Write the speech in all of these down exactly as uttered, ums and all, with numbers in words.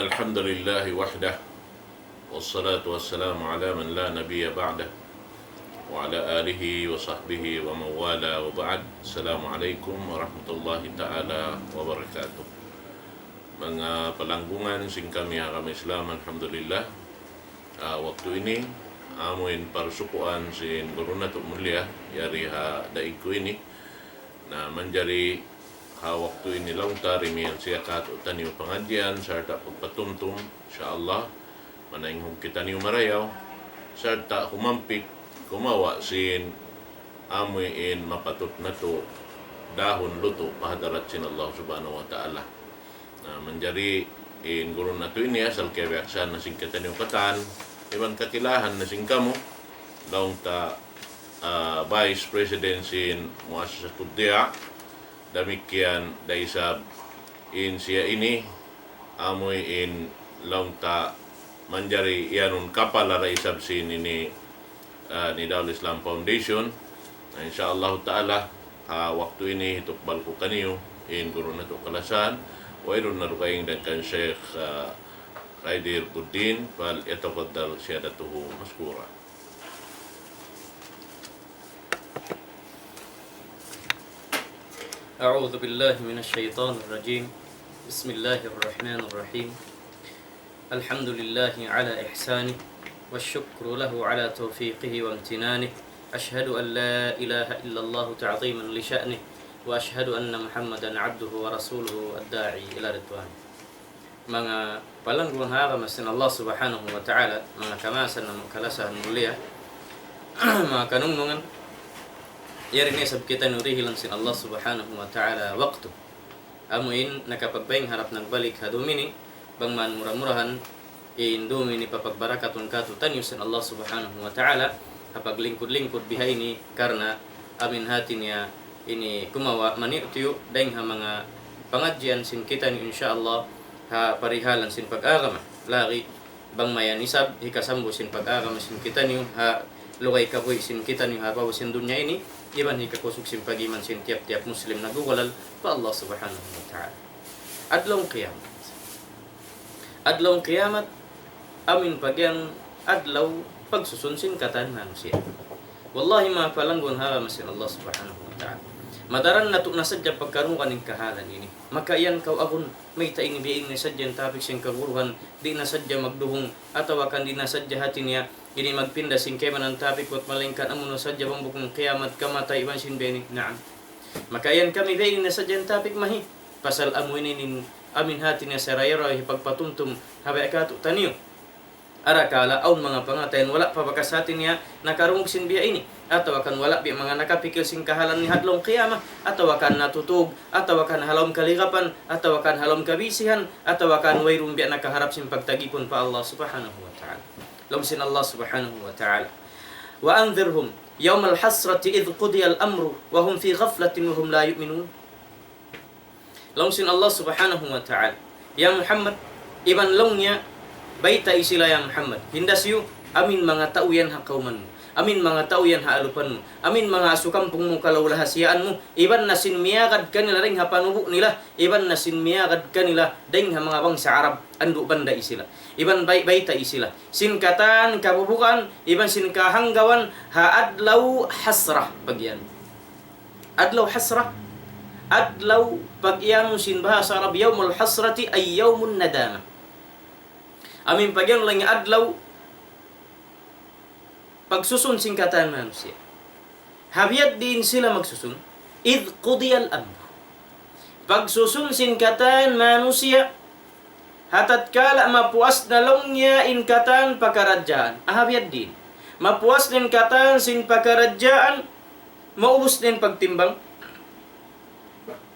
الحمد لله وحده، والصلاة والسلام على من لا نبي بعده، وعلى آله وصحبه ومن والاه، وبعد. السلام عليكم ورحمة الله تعالى وبركاته. Manga palanggungan sin kami ha agama Islam, alhamdulillah. Ah, waktu ini, amuin parsukuan sin guru natu' mulia, yari ha daig ku ini. Na manjari ha waktu ini laung ta dimiyan siya kātu'niyu pangadjian, sarta' pagpatumtum, insya Allah, manaynghug kitaniyu marayaw, sarta' humampit, kumawa' sin amuin mapatut natu' dahun lutu' pa hadarat sin Allah Subhanahu wa Ta'ala. Na, manjari in guru natu' ini asal kiyabiyaksahan na sin kitaniyu katan, iban kakilahan na sin kamu, laung ta, ah, Vice President sin Muassasatud Diya, damikkiyan da isab in siya ini, amuin laung ta manjari iyanun kapala da isab sin ini, ah, Nidahul Islam Foundation. Na, insya Allah Ta'ala, ha waktu ini hitukbal ku kaniyu in guru natu' kalasahan, wayruun na dugaing dayn kan Sheikh, ah, Khaidir Buddin, فليتفضل سيادته مشكورا. أعوذ بالله من الشيطان الرجيم. بسم الله الرحمن الرحيم. الحمد لله على إحسانه، والشكر له على توفيقه وامتنانه. أشهد أن لا إله إلا الله تعظيما لشأنه، وأشهد أن محمدا عبده ورسوله الداعي إلى رضوانه. Manga palanggungan ha agama sin Allah Subhanahu wa Ta'ala, manga kamaasan namu' kalasahan mulia, manga kanungnungan, yari na isab kitaniyu dihilan sin Allah Subhanahu wa Ta'ala waktu. Amuin nakapagbaying harap nagbalik ha dum ini, bang man mura-murahan, in dum ini papagbarakatun kātu'niyu sin Allah Subhanahu wa Ta'ala, ha paglingkud-lingkud bihaini karna' amuin hati niya ini kumawa' maniyu-tiyu' dayng ha manga pangadjian sin kitaniyu, insya Allah, ha parihalan sin pag-agama. Lagi' bang mayan isab hikasambu sin pag-agama sin kitaniyu ha lugay kabuhi' sin kitaniyu ha babaw sin dunya ini, iban hikakusug sin pag-iman sin tiyap-tiyap Muslim nagugulal pa Allah Subhanahu wa Ta'ala. Adlaw kiyamat. Adlaw kiyamat, amuin pagiyanun adlaw pagsusun sin katan manusiya'. Wallahi, manga palanggungan ha agama sin Allah Subhanahu wa Ta'ala, madaran natu' na sadja pagkarungugan in kahalan ini. Maka yan kaw agun, mayta' ini biya' ini sadja in topic sin kaguruhan, di' na sadja magduhung, atawa kan di' na sadja hati niya ini magpinda sin kaibanan topic, bat malaingkan amu na sadja bang bukun kiyamat, kamatay iban sin biya' ini. Naam. Maka yan kami biya' ini na sadja in topic mahi. Pasal amu ini in amuin hati niya saraya-raya hipagpatumtum ha biya' kātu'niyu. Arakala' awn manga pangatayan wala' pa bakas hati niya nakarungug sin biya' ini, atawa kan wala' biya' manga nakapikil sin kahalan niya ha adlaw kiyamat, atawa kan natutug, atawa kan ha lawm kaligapan, atawa kan ha lawm kabisihan, atawa kan wayruun biya' nakaharap sin pagtagipun pa Allah Subhanahu wa Ta'ala. Laung sin Allah Subhanahu wa Ta'ala, وأنذرهم يوم الحسرة إذ قضي الأمر وهم في غفلة وهم لا يؤمنون. Laung sin Allah Subhanahu wa Ta'ala, "Ya Muhammad, iban laung niya, baytai sila ya Muhammad. Hinda siyu, amuin manga tau yan ha kawman mu, amuin manga tau yan ha alupan mu, amuin manga asukampung mu, kalaulahasiyaan mu, iban na sin miyagad kanila dayng ha panubu' nila, iban na sin miyagad kanila dayng ha manga bangsa Arab, andu' banday sila. Iban bay-, baytai sila sin katan kabubugaan, iban sin kahanggawan ha adlaw hasrah pagiyanun." Adlaw hasrah, adlaw pagiyanun sin bahasa Arab, يوم الحسرة أي يوم الندامة. Amuin pagiyanun laung niya adlaw pagsusun sin katan manusiya'. Ha biya' diin sila magsusun? إذ قضي الأمر. Pagsusun sin katan manusiya', ha tatkala mapuas na laung niya in katan pakaradjaan. Aha biya' diin? Mapuas na in katan sin pakaradjaan, maubus na in pagtimbang,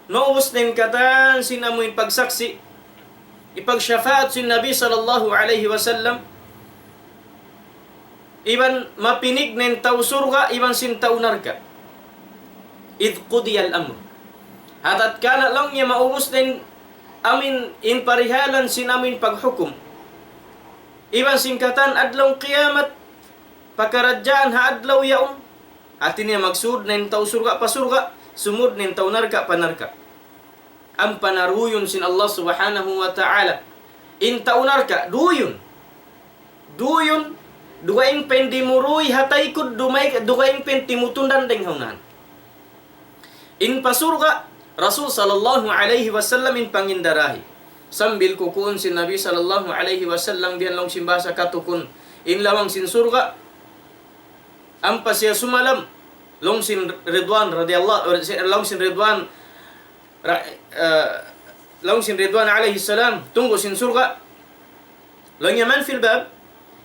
maubus na in katan sin amuin pagsaksi', ipagshafaat sin Nabi sallallahu alayhi wasallam, iban mapinig na in tau surga', iban sin tau narka'. إذ قضي الأمر. Ha tatkala laung niya maubus na in amuin in parihalan sin amuin paghukum, iban sin katan adlaw kiyamat, pakaradjaan ha adlaw yaun, hati niya magsud na in tau surga' pa surga', sumud na in tau narka' pa narka'. Ampa naruyun sin Allah Subhanahu wa Ta'ala In tau narka', duyun. Duyun, dugaing pa in dimuruy ha taykud, dumay, dugaing pa in timutundan dayng ha unahan. In pa surga', Rasul sallallahu alayhi wasallam in pangindarahi. Sambil kukuun sin Nabi sallallahu alayhi wasallam, bihan laung sin bahasa katukun. In lawang sin surga', ampa siya sumalam, laung sin Ridwan radiyallahu, or si-, laung sin Ridwan, ra-, eh, laung sin Ridwan alayhi salam, tunggu' sin surga'. Laung niya, "Man fil bab?"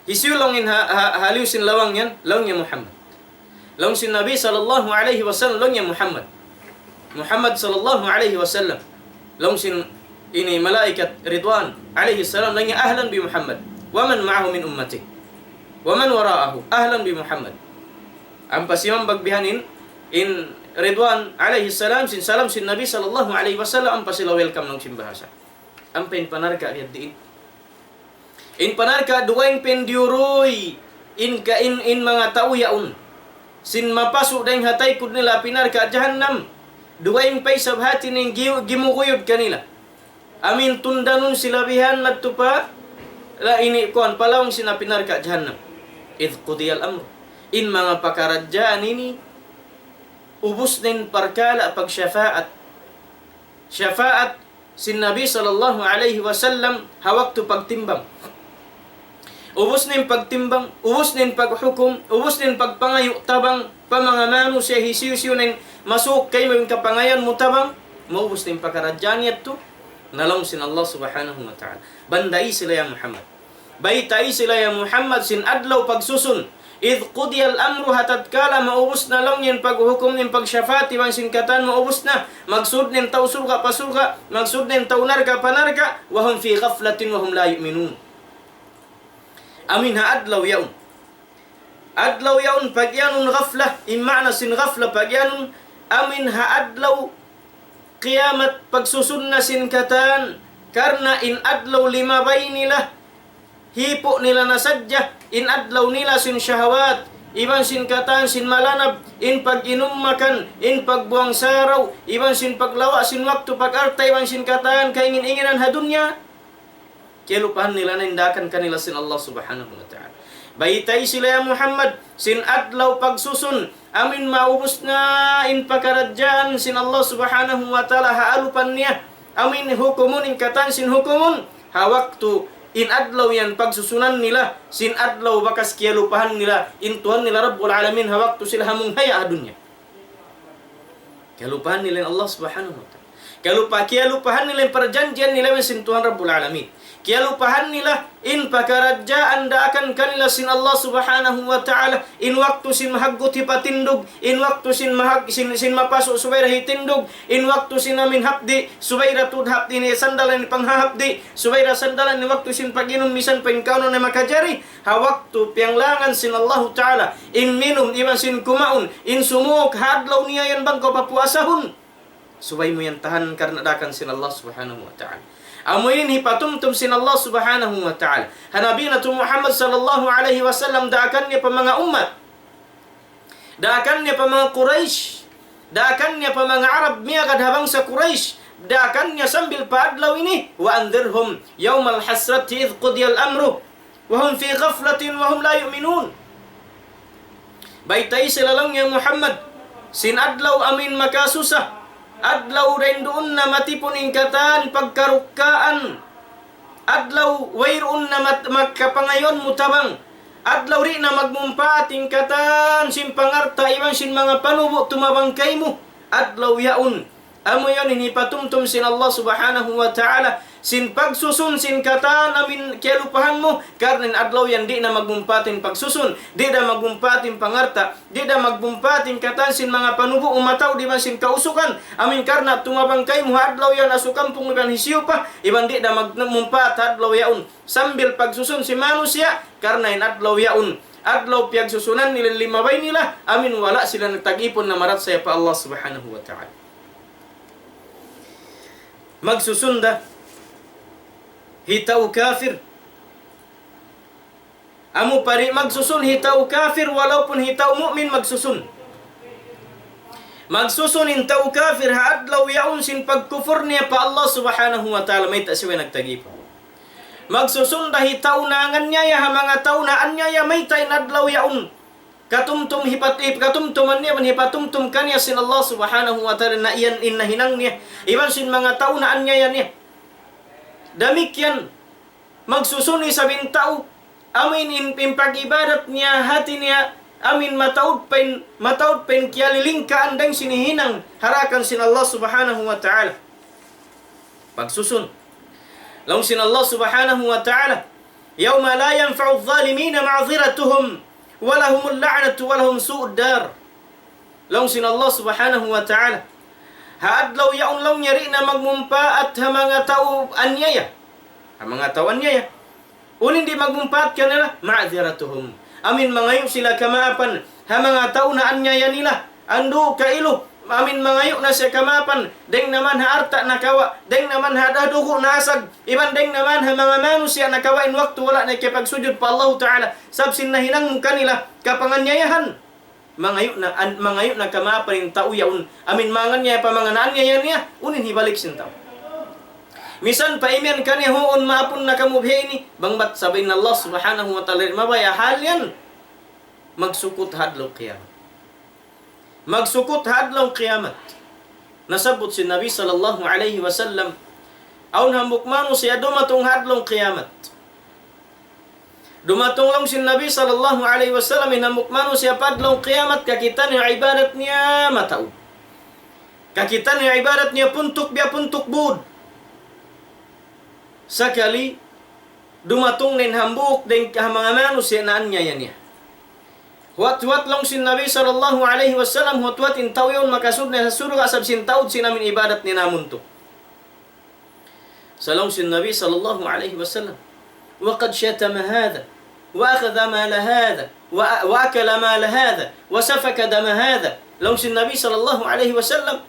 Hisiyu laung in ha, ha, haliyu sin lawang yan? Laung niya, "Muhammad." Laung sin Nabi sallallahu alayhi wasallam, laung niya, "Muhammad." Muhammad sallallahu alayhi wasallam. Laung sin ini malaikat Ridwan alayhi salam, laung niya, "Ahlan bi Muhammad. Wa man ma'ahu min ummati. Wa man wara'ahu. Ahlan bi Muhammad." Ampa simambag bihaini in Ridwan alayhi salam, sin salam sin Nabi sallallahu alayhi wasallam, ampa sila welcome laung sin bahasa. Ampa in pa narka' biyadiin. In pa narka' dugaing pa in diyuruy in ka in, in manga tau yaun. Sin mapasu' dayng ha taykud nila api narka' jahannam. Dugaing pa isab hati niya in giyu-, gimuguyud kanila. Amu in tundanun sila bihan madtu pa la ini kuwan pa lawang sin api narka' jahannam. إذ قضي الأمر. In manga pakaradjaan ini, ubus na in parkala' pagsyafa'at. Syafa'at sin Nabi sallallahu alayhi wasallam ha waktu pagtimbang. Ubus na in pagtimbang, ubus na in paghukum, ubus na in pagpangayu' tabang pa manga manusiya' hisiyu-siyu na in masuuk kaymu in kapangayan mu tabang, maubus na in pakaradjaan yadtu, na laung sin Allah subhanahu wa ta'ala. Bandai sila ya Muhammad. Baytai sila ya Muhammad sin adlaw pagsusun. إذ قضي الأمر, ha tatkala maubus na laung in paghukum, in pagsyafa'at iban sin katan maubus na. Magsud na in tau surga' pa surga', magsud na in tau narka' pa narka', وهم في غفلة وهم لا يؤمنون. Amu in ha adlaw yaun. Adlaw yaun pagiyanun ghafla, in maana sin ghafla pagiyanun, amu in ha adlaw kiyamat pagsusun na sin katan, karna' in adlaw limabay nila, hipu' nila na sadja, in adlaw nila sin shahawat, iban sin katan sin malanab, in pag-inum makan, in pagbuang saraw, iban sin paglawa' sin waktu, pag-alta', iban sin katan kaingin-inginan ha dunya. Kiyalupahan nila na in daakan kanila sin Allah subhanahu wa ta'ala. Baytai sila ya Muhammad, sin adlaw pagsusun, amu in maubus na in pakaradjaan sin Allah subhanahu wa ta'ala ha alupan niya. Amu in hukumun in katan sin hukumun, ha waktu in adlaw yan pagsusunan nila, sin adlaw bakas kiyalupahan nila, in Tuhan nila Rabbul Alamin ha waktu sila hamung haya ha dunya. Kiyalupahan nila in Allah subhanahu wa ta'ala. Kiyalupa-, kiyalupahan nila in parjanjian nila sin Tuhan Rabbul Alamin. Kiyalupahan nila in pakaradjaan daakan kanila sin Allah subhanahu wa ta'ala. In waktu sin mahaggut hipatindug, in waktu sin mahag-, sin, sin mapasu' subay da hitindug, in waktu sin amin hapdi', subay da tuud hapdi' ini sandalan in panghahapdi', subay da sandalan in waktu sin pag-inum misan pa in kaunu na makajari, ha waktu piyanglangan sin Allahu Ta'ala, in minum, iban sin kumaun, in sumuuk, ha adlaw niya yan bang kaw papuasahun. Subay mu yan tahan karna' daakan sin Allah Subhanahu wa Ta'ala. Amu ini in hipatumtum sin Allah Subhanahu wa Ta'ala ha Nabi natu' Muhammad sallallahu alayhi wasallam, daakan niya pa manga ummat. Daakan niya pa manga Quraysh, daakan niya pa manga Arab, miyagad ha bangsa Quraysh, daakan niya sambil pa adlaw ini, وأنذرهم يوم الحسرة إذ قضي الأمر وهم في غفلة وهم لا يؤمنون. Baytai sila laung niya Muhammad, sin adlaw amin makasusa, adlaw dayn duun na matipun in katan pagkarukkaan, adlaw wayruun na mat-, magkapangayu' mu tabang. Adlaw di' na magmumpaat in katan sin pangalta' iban sin manga panubu' tumabang kaymu. Adlaw yaun. Amu yaun in hipatumtum sin Allah Subhanahu wa Ta'ala. Sin pagsusun sin katan amin kiyalupahan mu. Karna' in adlaw yan di' na magmumpaat in pagsusun. Di' na magmumpaat in pangalta'. Di' da magmumpaat in katan sin manga panubu' mu mataud iban sin kausugan. Amin karna' tumabang kaymu ha adlaw yan asukampung iban hisiyu pa, iban di' da magmumpaat ha adlaw yaun. Sambil pagsusun sin manusiya', karna' in adlaw yaun, adlaw piyagsusunan nila in limabay nila, amin wala' sila nagtag-ipun na marachaya pa Allah Subhanahu wa Ta'ala. Magsusun da hi tau kafir. Amu pa di' magsusun hi tau kafir, walaupun hi tau mu'min magsusun. Magsusun in tau kafir ha adlaw yaun sin pagkupur niya pa Allah Subhanahu wa Ta'ala, mayta' siya way nagtag-ipun. Magsusun da hi tau nanganiaya ha manga tau naaniaya mayta' in adlaw yaun. Katumtum hipat-, hip-, katumtuman niya iban hipatumtum kaniya sin Allah Subhanahu wa Ta'ala na iyan in nahinang niya. Iban sin manga tau naaniaya niya. Damikkiyan, magsusun isab in tau, amu in, in, in pag-ibadat niya, hati niya, amu in mataud pa in, mataud pa in kiyalilingkaan dayng sin hinang ha daakan sin Allah Subhanahu wa Ta'ala. Pagsusun. Laung sin Allah Subhanahu wa Ta'ala, يوم لا ينفع الظالمين معذرتهم ولهم اللعنة ولهم سوء الدار. Laung sin Allah Subhanahu wa Ta'ala, ha adlaw yaun laung niya di' na magmumpaat ha manga tau aniaya. Ha manga tau aniaya. Unu in di' magmumpaat kanila, معذرتهم. Amu in mangayu' sila kamaapan ha manga tau naaniaya nila. Andu' kailu, amu in mangayu' na siya kamaapan, dayng naman ha alta' nakawa', dayng naman ha dugu' naasag, iban dayng naman ha manga manusiya' nakawa' in waktu wala' na kiyapagsujud pa Allahu Ta'ala, sabab sin nahinang mu kanila kapanganiayahan. Mangayu' na, an-, mangayu' na kamaapan in tau yaun, amu in manganiaya pa manga naaniaya niya, unu in hibalik sin tau. Misan pa imiyan kaniya, huun, maapun na kamu bihaini, bang bat sabab in Allah Subhanahu wa Ta'ala mabaya' hal yan, magsukut ha adlaw qiyamat. Magsukut ha adlaw qiyamat. Nasabbut sin Nabi sallallahu alayhi wasallam, awn hambuuk manusiya' dumatung ha adlaw qiyamat. Dumatung laung sin Nabi sallallahu alayhi wasallam in hambuuk manusiya' pa adlaw qiyamat, kakita' niya ibadat niya mataud. Kakita' niya ibadat niya puntuk biya' puntuk būd. Sakali, dumatung na in hambuuk dayng ha manga manusiya' naaniaya niya. Huwat-huwat laung sin Nabi sallallahu alayhi wasallam, huwat-huwat in tau yaun makasud na ha surga' sabab sin taud sin amu in ibadat niya namuntuk. Sa' laung sin Nabi sallallahu alayhi wasallam, وقد شتم هذا، وأخذ مال هذا، و-، وأكل مال هذا، وسفك دم هذا. Laung sin Nabi sallallahu alayhi wasallam,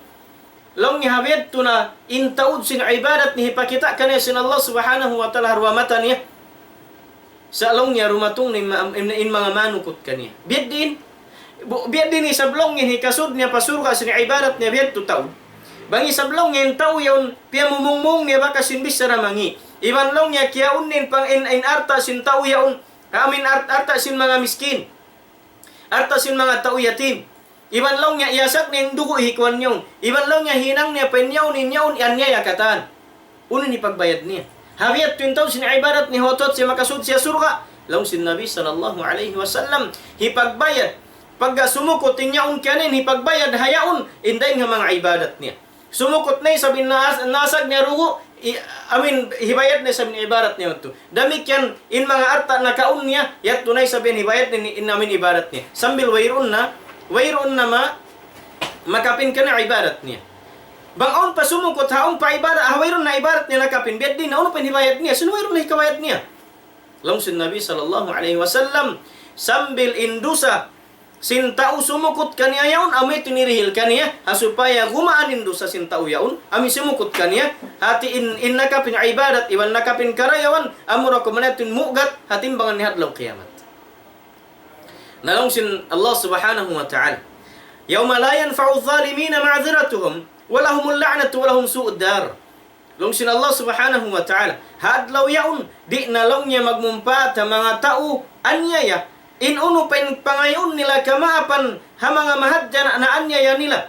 laung niya ha biya' yadtu na in taud sin ibadat niya hipakita' kaniya sin Allah Subhanahu wa Ta'ala ha duwa mata niya. Sa' laung niya dumatung na in ma-, in, in manga manukut kaniya. Biya' diin, bu-, biya' diin isab laung niya hikasud niya pa surga' sin ibadat niya biya' yadtu taud. Bang isab laung niya in tau yaun piyamumungmung niya bakas sin bichara mangi'. Iban laung niya kiyaun niya in pang-, in, in alta' sin tau yaun, amu in art-, alta' sin manga miskin. Alta' sin manga tau yatim. Iban laung niya iyasak niya in dugu' hikuwan niya yaun. Iban laung niya hinang niya pa in yaun, in yaun, iyan niya yakatan. Unu in hipagbayad niya? Ha biya' yadtu in tau sin ibadat niya huwat-huwat siya makasud siya surga'. Laung sin Nabi sallallahu alayhi wasallam, hipagbayad. Pagka sumukut in yaun kaniya, hipagbayad ha yaun, in dayng ha manga ibadat niya. Sumukut na isab in naas-, nasag niya dugu', i-, amu in hibayad na isab in ibadat niya yadtu. Damikkiyan in manga alta' nakaun niya, yadtu na isab in hibayad niya in amu in ibadat niya. Sambil wayruun na, wayruun na ma-, makapin kaniya ibadat niya. Bang awn pa sumukut, ha awn pa ibadat, ha wayruun na ibadat niya nakapin, biya' diin na, unu pa in hibayad niya, sin wayruun na hikabayad niya. Laung sin Nabi sallallahu alayhi wasallam, sambil in dusa sin tau sumukut kaniya yaun, amu yadtu in hirihil kaniya, ha supaya gumaan in dusa sin tau yaun, amu in sumukut kaniya, hati in, in nakapin ibadat, iban nakapin karayawan, amura kuman yadtu in mugat, ha timbangan niya ha adlaw qiyamat. Na laung sin Allah Subhanahu wa Ta'ala, يوم لا ينفع الظالمين معذرتهم ولهم اللعنة ولهم سوء الدار. Laung sin Allah Subhanahu wa Ta'ala, ha adlaw yaun, di' na laung niya magmumpaat ha manga tau aniaya, in unu pa in pangayuun nila kamaapan ha manga mahadjana' naaniaya nila.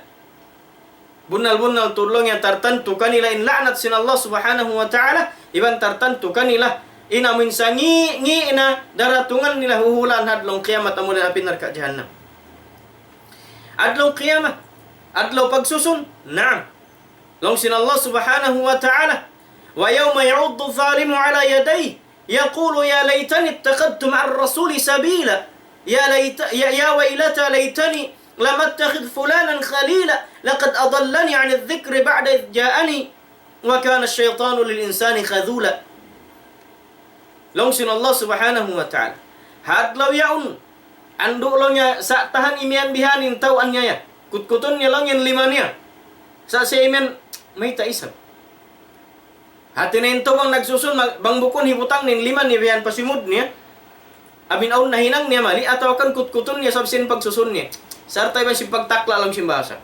Bunnal-bunnal tuud laung niya tartantu kanila in la'nat sin Allah Subhanahu wa Ta'ala, iban tartantu kanila in amu in sangi'-ngi' na daratungan nila huhulaan ha adlaw qiyamat, amu in api narka' jahannam. Adlaw qiyamat, adlaw pagsusun, naam. Laung sin Allah Subhanahu wa Ta'ala, ويوم يعض الظالم على يديه يقول يا ليتني اتخذت مع الرسول سبيلا. يا ليت-، يا، يا ويلتى ليتني لم أتخذ فلانا خليلا لقد أضلني عن الذكر بعد إذ جاءني وكان الشيطان للإنسان خذولا. Laung sin Allah Subhanahu wa Ta'ala, ha adlaw yaun, andu' laung niya sa' tahan imiyan bihan in tau aniaya. Kutkutun niya laung in lima niya. Sa' siya imiyan, mayta' isab. Hati na in tau bang nagsusun, mag-, bang bukun hibutang niya in lima niya bihan pa simud niya. Amu in awn nahinang niya mali, atawa kan kutkutun niya sabab sin pagsusun niya. Sarta' iban sin pagtakla' laung sin bahasa.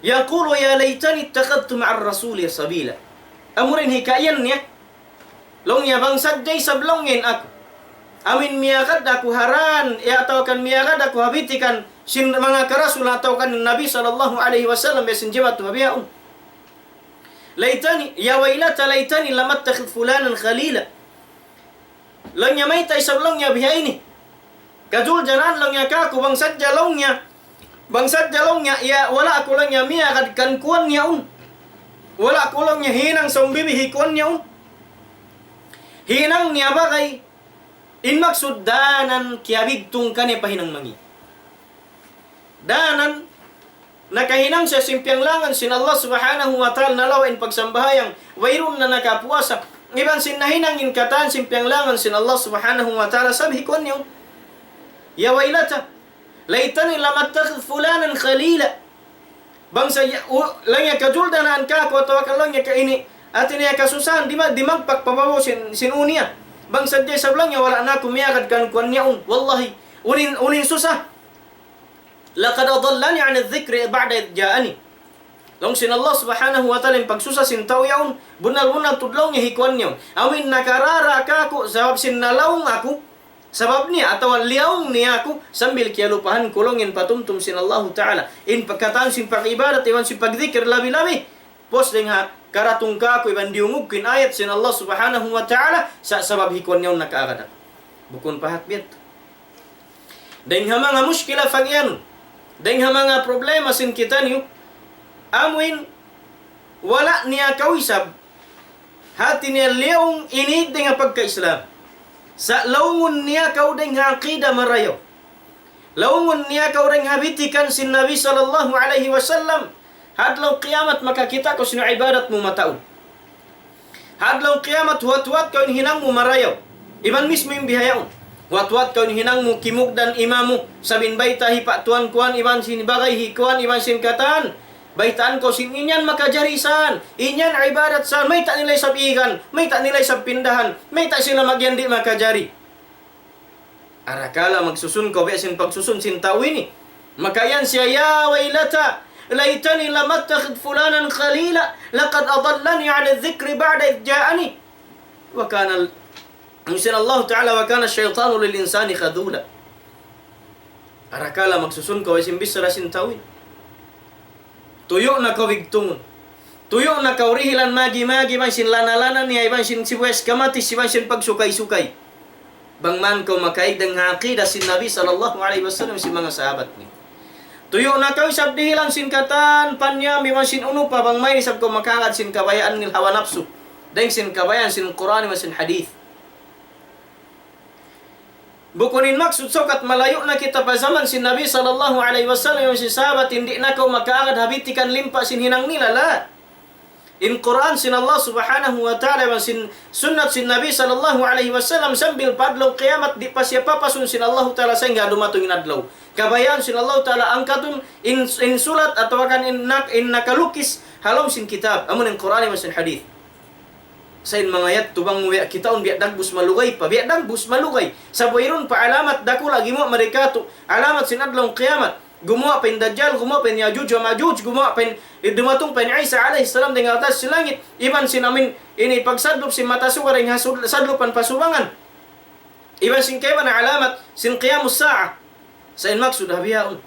يقول يا ليتني اتخذت مع الرسول سبيلا. Amu in hikaiyan niya, Laung niya bang sadja isab laung in aku. Amin miyagad aku ha dan, atawa kan miyagad aku ha bitikan sin manga karasul atawa kan Nabi sallallahu alayhi wasallam biya' sin jimatu ha bihaun. ليتني، يا ويلتى ليتني لم أتخذ فلانا خليلا. Laung niya mayta' isab laung niya bihaini. Kajuldanan laung niya kaku' bang sadja laung niya. Bang sadja laung niya, ya, wala' aku laung niya miyagad kan kuwan niya un. Wala' aku laung niya hinang sumbibi hi kuwan niya un. Hinang niya bagay, in maksud danan kiyabigtung kaniya pa hinang mangi'. Danan nakahinang siya sin piyanglangan sin Allah Subhanahu wa Ta'ala, nalawa' in pagsambahayang, wayruun na nakapuasa. Iban sin nahinang in katan sin piyanglangan sin Allah Subhanahu wa Ta'ala, sabab hi kuwan niya, يا ويلتى ليتني لم أتخذ فلانا خليلا. Bang sa ya, u-, laung niya kajuldanan kaku' atawa kan laung niya ka ini, hati niya kasusahan, di ma-, di magpak pa babaw sin, sin uni niya. Bang sadja isab laung niya wala' na aku miyagad kan kuwan niya un. Wallahi, unu in, unu in susa. لقد أضلني عن الذكر بعد إذ جاءني. Laung sin Allah Subhanahu wa Ta'ala in pagsusa sin tau yaun, bunnal-bunnal tuud laung niya hi kuwan niya. Amin nakarara kaku', sabab sin nalaung aku, sabab niya, atawa liyaung niya aku, sambil kiyalupahan ku laung in patumtum sin Allahu Ta'ala. In pagkatan sin pag-ibadat, iban sin pagdikir labi-labi. Pus dayn ha karatung kaku' iban diyungug ku in ayat sin Allah Subhanahu wa Ta'ala, sa' sabab hi kuwan niya nakaagad aku. Bukun pahat biya' tu. Dayn ha manga mushkila pag-iyanun. Dayn ha manga problema sin kitaniyu. Amuin wala' niya kaw isab. Hati niya liyaung ini dayn ha pagka-Islam. Sa' laungun niya kaw dayn ha aqida marayaw. Laungun niya kaw dayn ha bitikan sin Nabi sallallahu alayhi wasallam. Ha adlaw qiyamat makakita' kaw sin ibadat mu mataud. Ha adlaw qiyamat, huwat-huwat kaw in hinang mu marayaw. Iban mismu in bihaun. Huwat-huwat kaw in hinang mu kimugdan imamu. Sabab in bayta' hi pa tuwan kuwan, iban sin bagay hi kuwan, iban sin katan. Baytaan kaw sin in yan makajari san. In yan ibadat san. Mayta' nila isab igan. Mayta' nila isab pindahan. Mayta' sila magiyan di' makajari. Arakala' magsusun kaw biya' sin pagsusun sin tau ini. Makayan siya, يا ويلتى ليتني لم أتخذ فلانا خليلا لقد أضلني عن الذكر بعد إذ جاءني وكان ال-، Laung sin Allah Ta'ala, وكان الشيطان للإنسان خذولا. Arakala' magsusun kaw biya' sin bichara sin tau ini. Tuyu' na kaw bigtungun. Tuyu' na kaw dihilan magi-magi, iban sin lana-lana niya, iban sin sibuyas kamatis, iban sin pagsukay-sukay. Bang man kaw makaig dayn ha aqida sin Nabi sallallahu alayhi wasallam, sin manga sahabat niya. Tuyu' na kaw isab dihilan sin katan panyam, iban sin unu pa, bang mayan isab kaw makaagad sin kabayaan nil hawa napsu. Dayn sin kabayaan sin Qur'an iban sin hadith. Bukun in maksud sukat malayu' na kita pa jaman sin Nabi sallallahu alayhi wasallam, iban sin sahabat, di' na kaw makaagad ha bitikan limpa sin hinang nila, la. In Qur'an sin Allah Subhanahu wa Ta'ala, iban sin sunnat sin Nabi sallallahu alayhi wasallam, sambil pa adlaw qiyamat, di' pa siya papasun sin Allah Ta'ala, sahingga dumatung in adlaw. Kabayaan sin Allah Ta'ala angkatun in, in sulat atawa kan in nak-, in nakalukis ha lawm sin kitab, amun in Qur'an iban sin hadith. Sa' in manga yadtu bang mu biya' kitaun, biya' dagbus malugay pa, biya' dagbus malugay. Sa' wayruun pa alamat dakula' gimuwa' mari katu', alamat sin adlaw qiyamat. Gumuwa' pa in Dajjal, gumuwa' pa in Ya'juj wa Ma'juj, gumuwa' pa in, dumatung pa in Isa alayhi salam dayn ha atas sin langit. Iban sin amin ini pagsadlup sin mata suga dayn ha sud-, sadlupan pasubangan. Iban sin kaibanan alamat sin qiyamus sa'a. Sa' in maksud ha bihaun.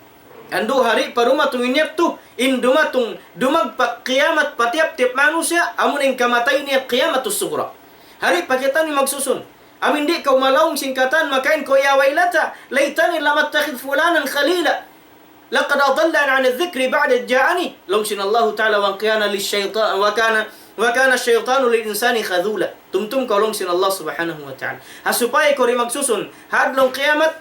Andu' ha di' pa dumatung in yadtu, in dumatung, dumagpak qiyamat pa tiyap-tiyap manusiya', amun in kamatay niya qiyamatus sughra. Ha di' pa kitaniyu magsusun. Amin di' kaw malaung sin katan makain kaw, يا ويلتى ليتني لم أتخذ فلانا خليلا لقد أضلني عن الذكر بعد إذ جاءني. Laung sin Allahu Ta'ala, وكان للشيطان، وكان، وكان الشيطان للإنسان خذولا. Tumtum kaw laung sin Allah Subhanahu wa Ta'ala. Ha supaya kaw di' magsusun ha adlaw qiyamat,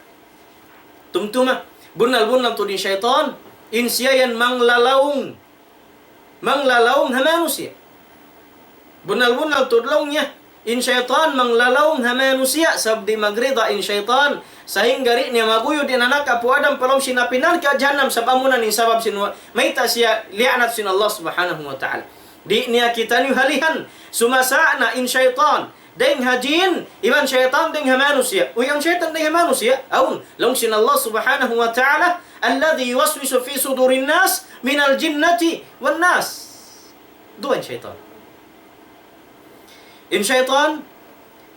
tumtuma. Bunnal-bunnal tuud in saytan, in siya yan manglalaung. Manglalaung ha manusiya'. Bunnal-bunnal tuud laung niya, in saytan manglalaung ha manusiya', sabab di' magrida in saytan. Sahingga di' niya maguyud in anak apu' Adam pa lawm sin api narka' jahannam, sabab amunan in sabab sin wa-, mayta' siya liyaanat sin Allah Subhanahu wa Ta'ala. Di' niya kitaniyu halihan, sumasa' na in saytan dayn ha jin, iban saytan dayn ha manusiya'. Uy, awn saytan dayn ha manusiya'? Awn. Laung sin Allah Subhanahu wa Ta'ala, الذي يوسوس في صدور الناس من الجنة والناس. Duwa in saytan. In saytan,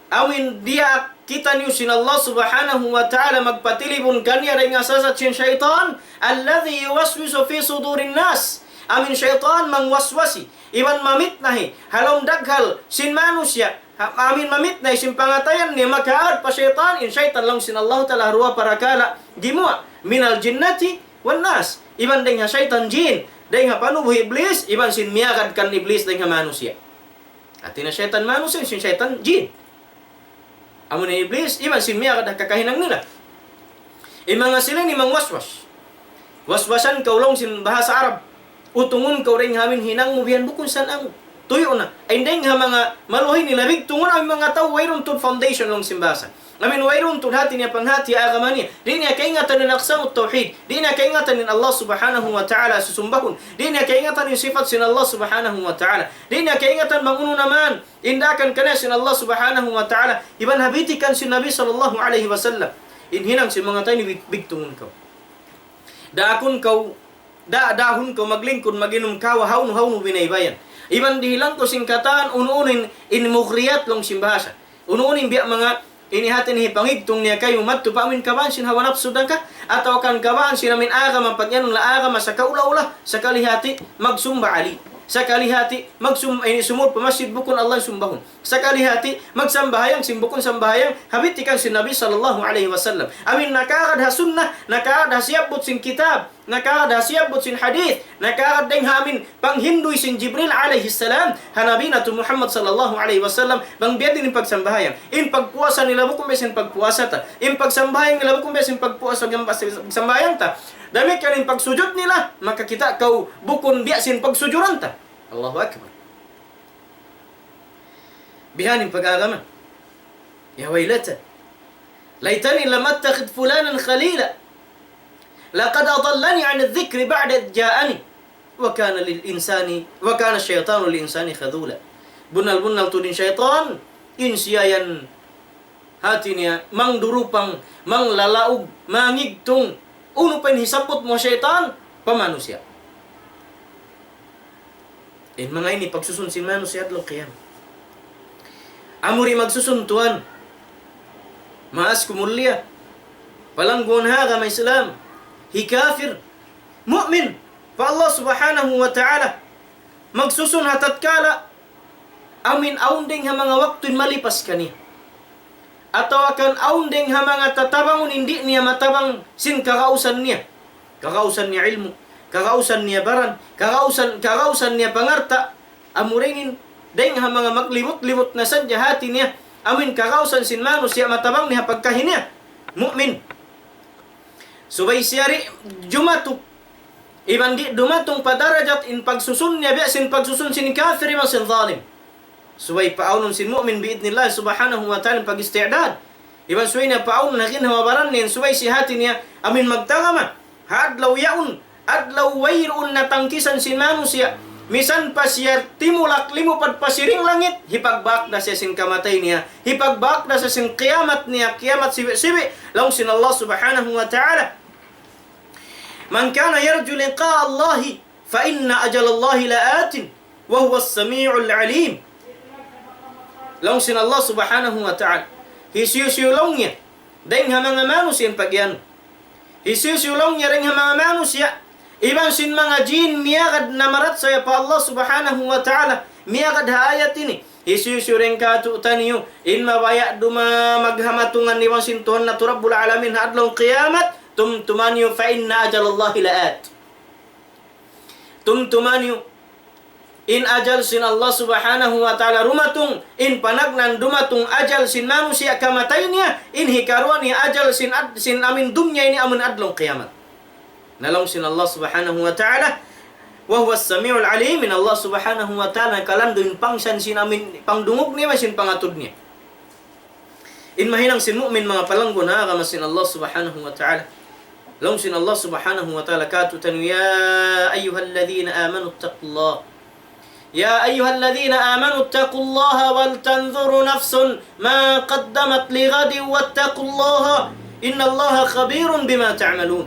Amin diyaak kitaniyu sin Allah Subhanahu wa Ta'ala magpatilibun kaniya dayn ha sasat sin saytan, الذي يوسوس في صدور الناس. Amin saytan mangwaswasi, iban mamitnahi, ha lawm daghal sin manusiya', ha-, amin mamitnahi sin pangatayan niya makaagad pa saytan, in saytan laung sin Allah Ta'ala ha duwa parakala' gimuwa', من الجنة والناس. Iban dayn ha saytan jin, dayn ha panubuhi Iblis, iban sin miyagad kan Iblis dayn ha manusiya'. Hati niya saytan manusiya', sin saytan jin. Amu na Iblis, iban sin miyagad ha kakahinang nila. In manga sila ini mangwaswas. Waswasan kaw laung sin bahasa Arab. Utungun kaw dayn ha amin hinang mu bihan bukun san amu. Tuyu' na. Ay dayn ha manga maluhay nila bigtungun amin manga tau wayruun tuud foundation laung sin bahasa. Amin wayruun tuud hati niya panghati agama niya. Di' niya kaingatan in aqsamut tawhid. Di' niya kaingatan in Allah Subhanahu wa Ta'ala susumbahun. Di' niya kaingatan in sifat sin Allah Subhanahu wa Ta'ala. Di' niya kaingatan bang unu na man in daakan kaniya sin Allah Subhanahu wa Ta'ala, iban ha bitikan sin Nabi sallallahu alayhi wasallam. In hinang sin manga tau ini big-, bigtungun kaw. Daakun kaw, da-, daahun kaw maglingkud, mag-inum kawa, hawnu-hawnu binaybayan. Iban dihilan kaw sin katan, unu-unu in, in mughriyat laung sin bahasa. Unu-unu in biya' manga ini hati niya hipangigtung niya kaymu madtu pa amin kabaan sin hawa napsu da ka, atawa kan kabaan sin amin agama, pag-iyanun la agama, sa kaula-ula, sakali hati magsumba ali, sakali hati magsum-, ini sumud pa masjid bukun Allah in sumbahun, sakali hati magsambahayang sin bukun sambahayang ha bitikan sin Nabi sallallahu alayhi wasallam. Amin nakaagad ha sunnah, nakaagad ha siyabbut sin kitab, nakaagad ha siyabbut sin hadith, nakaagad dayn ha amin panghindu' sin Jibril alayhi salam ha Nabi natu' Muhammad sallallahu alayhi wasallam, bang biya' diin in pagsambahayang. In pagpuasa nila bukun biya' sin pagpuasa ta. In pagsambahayang nila bukun biya' sin pagpuasa, pagsambahayang ta. Damikkiyan in pagsujud nila, makakita' kaw bukun biya' sin pagsujuran ta. Allahu Akbar. Bihan in pag-agama. يا ويلتى ليتني لم أتخذ فلانا خليلا لقد أضلني عن الذكر بعد إذ جاءني وكان للإنسان وكان الشيطان للإنسان خذولا. Bunnal-bunnal tuud in saytan, in siya yan hati niya mangdurupang, manglalaug, mangigtung, unu pa in hisabbut mu saytan pa manusiya'. In manga ini pagsusun sin manusiya' adlaw qiyamah. Amu di' magsusun tuwan. Maas ku mulia. Palangguan ha agama Islam. Hikafir. Mu'min pa Allah Subhanahu wa Ta'ala. Magsusun ha tatkala amin awn dayng ha manga waktu in malipas kaniya. Atawa kan awn dayng ha manga tatabangun in di' niya matabang sin kagausan niya. Kagausan niya ilmu', kagausan niya baran, kagausan, kagausan niya pangalta'. Amura ini dayng ha manga maglibut-libut na sadja hati niya. Amin kagausan sin manusiya' matabang niya ha pagkahi niya. Mu'min. Subay siya di' jumatuk iban di' dumatung pa darajat in pagsusun niya biya' sin pagsusun sin kafir iban sin zalim. Subay paawnun sin mu'min bi'idhnillah subhanahu wa ta'ala in pag-isti'dad. Iban subay niya paawnun ha ginhawa-baran niya, subay sin hati niya amin magtagama. Ha adlaw yaun, adlaw wayruun na tangkisan sin manusiya'. Misan pa siya timulak limupad pa siring langit, hipagbak da siya sin kamatay niya, hipagbak da siya sin kiyamat niya, kiyamat sibi'-sibi', laung sin Allah subhanahu wa ta'ala. من كان يرجو لقاء الله فإن أجل الله لآت وهو السميع العليم. Laung sin Allah subhanahu wa ta'ala. Hisiyu-siyu laung niya dayng ha manga manusiya' in pag-iyanun. Hisiyu-siyu laung niya dayng ha manga manusiya'. Iban sin manga jin miyagad na marachaya pa Allah subhanahu wa ta'ala. Miyagad ha ayat ini. Hisiyu-siyu dayng kātu'niyu in mabaya' duma maghamatungan iban sin Tuhan natu' Rabbul Alamin ha adlaw kiyamat. Tumtuma niyu فإن أجل الله لآت. Tumtuma niyu in ajal sin Allah subhanahu wa ta'ala dumatung, in panagnaan dumatung ajal sin manusiya' kamatay niya, in hikaruwa niya ajal sin ad-, sin amin dunya ini amun adlaw kiyamat. Na laung sin Allah subhanahu wa ta'ala, وهو السميع العليم, in Allah subhanahu wa ta'ala nakalandu' in pangsan sin amin pangdungug niya, sin pangatud niya. In mahinang sin mu'min manga palanggun ha agama sin Allah subhanahu wa ta'ala. Laung sin Allah subhanahu wa ta'ala kātu'niyu, يا أيها الذين آمنوا اتقوا الله. يا أيها الذين آمنوا اتقوا الله ولتنظر نفس ما قدمت لغد واتقوا الله إن الله خبير بما تعملون.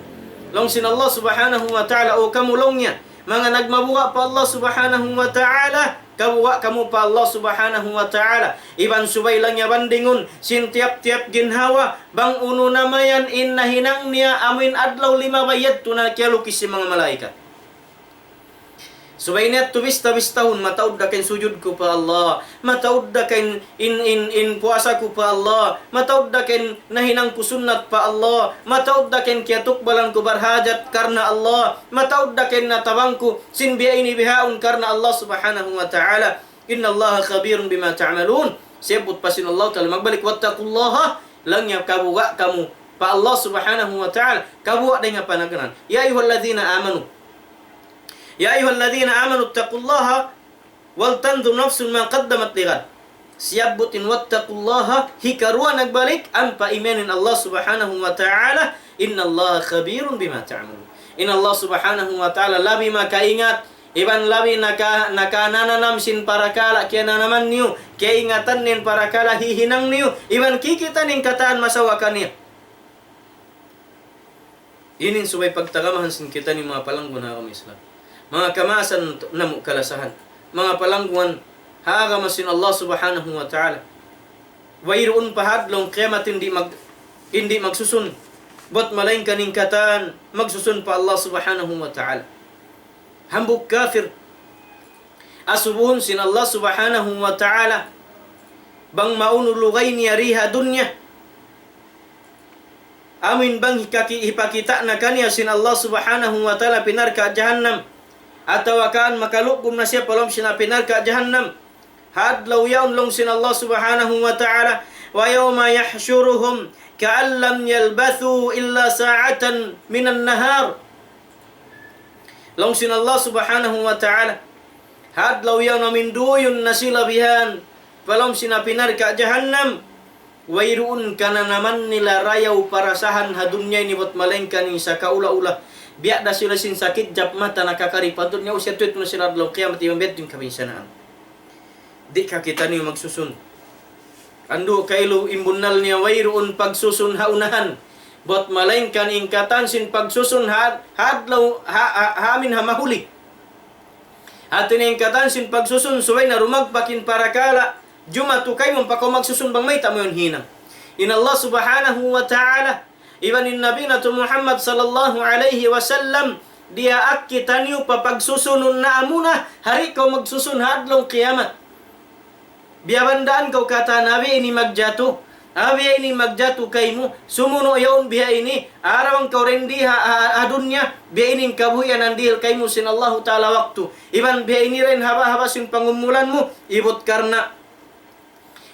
Laung sin Allah subhanahu wa ta'ala, O kamu laung niya, manga nagmabuga' pa Allah subhanahu wa ta'ala, kabuga' kamu pa Allah Subhanahu wa Ta'ala. Iban subay laung niya bandingun sin tiyap-tiyap ginhawa, bang unu na mayan in nahinang niya amuin adlaw limabay yadtu na kiyalukis sin manga malaikat. Subay niya tu bista-bistahun, mataud da kain sujud ku pa Allah, mataud da kain in, in, in puasa ku pa Allah, mataud da kain nahinang ku sunnat pa Allah, mataud da kain kiyatukbalan ku barhajat karna' Allah, mataud da kain natabang ku sin biya' ini bihaun karna' Allah Subhanahu wa Ta'ala. إن الله خبير بما تعملون. Siyabbut pa sin Allah Ta'ala magbalik, واتقوا الله, laung niya kabuga' kamu pa Allah Subhanahu wa Ta'ala. Kabuga' dayn ha panagnaan. يا أيها الذين آمنوا يا أيها الذين آمنوا اتقوا الله ولتنظر نفس ما قدمت لغد. Siyabbut in واتقوا الله, hikaruwa nagbalik, ampa imiyan in Allah Subhanahu wa Ta'ala, إن الله خبير بما تعملون. In Allah Subhanahu wa Ta'ala labi makaingat, iban labi naka-, nakanananam sin parakala' kiyananaman niyu, kiyaingatan niya in parakala' hihinang niyu, iban kikita' niya in katan masawa kaniya. Ini in subay pagtagamahan sin kitaniyu manga palangguan ha agama Islam. Manga kamaasan namu' kalasahan. Manga palangguan ha agama sin Allah Subhanahu wa Ta'ala. Wayruun pa ha adlaw qiyamat in di' mag-, in di' magsusun. Buwat malaingkan in katan magsusun pa Allah Subhanahu wa Ta'ala. Hambuuk kafir. Asubuhun sin Allah Subhanahu wa Ta'ala bang maunu lugay niya di ha dunya. Amuin bang hikaki-, hipakita' na kaniya sin Allah Subhanahu wa Ta'ala api narka' jahannam. Atawa kan makalugum na siya pa lawm sin api narka' jahannam. Ha adlaw yaun laung sin Allah Subhanahu wa Ta'ala, ويوم يحشرهم كأن لم يلبثوا إلا ساعة من النهار. Laung sin Allah Subhanahu wa Ta'ala, ha adlaw yaun amuin duyun na sila bihan pa lawm sin api narka' jahannam, wayruun kananaman nila dayaw parasahan ha dunya ini buwat malaingkan in sakaula-ula. Biya' da sila sin sakidjap mata nakakari pa dunya, ubus yadtu na sila adlaw qiyamat, iban biya' yadtu in kabinsanaan. Di' ka kitaniyu magsusun. Andu' kailu in bunnal niya wayruun pagsusun ha unahan. Buwat malaingkan in katan sin pagsusun ha, ha adlaw, ha, ha, ha amin ha mahuli. Hati niya in katan sin pagsusun, subay na dumagpak in parakala', jumatu kaymu ampa kaw magsusun bang mayta' mu yan hinang. In Allah Subhanahu wa Ta'ala, iban in Nabi natu' Muhammad sallallahu alayhi wasallam, diyaak kitaniyu pa pagsusunun na amuna, di' kaw magsusun ha adlaw qiyamat. Biyabandaan kaw katan, biya' ini magjatu, biya' ini magjatu kaymu, sumunu' yaun biya' ini, arawang kaw rendi ha, ha, ha dunya, biya' ini in kabuhian dihil kaymu sin Allahu Ta'ala waktu. Iban biya' ini da in haba'-haba' sin pangumulan mu, ibut karna'